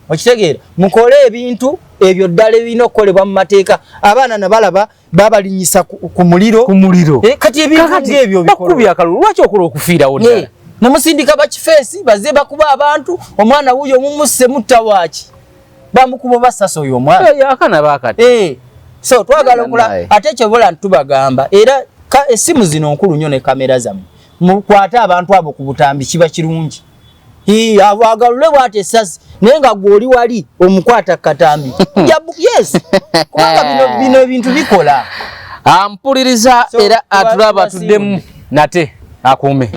Okitegeera? Mukole ebintu ebyo ddala ebirina okukolebwa mu mateeka. Abaana nabalaba babalinyisa ku muliro. Ku muliro. Kati ebintu ng'ebyo bakubye akalulu, lwaki okola okufiirawo ddala? Nemusindika bakifeesi bazze bakuba abantu, omwana wuuyo mumusse mutta waaki? Bamukuba basasa oyo omwana. Akaana baakati. So twagala okula ate ekyo bola tubagamba era essimu zino nkulu nnyo ne kamera zammwe. Mukwate abantu abo ku butambi kiba kirungi. Agalule bw'ati essasi naye nga gwe oli wali omukwata katambi. Yes. Kubanga bino ebintu bikola. Ampuliriza era atulaba tuddemu nate akuume.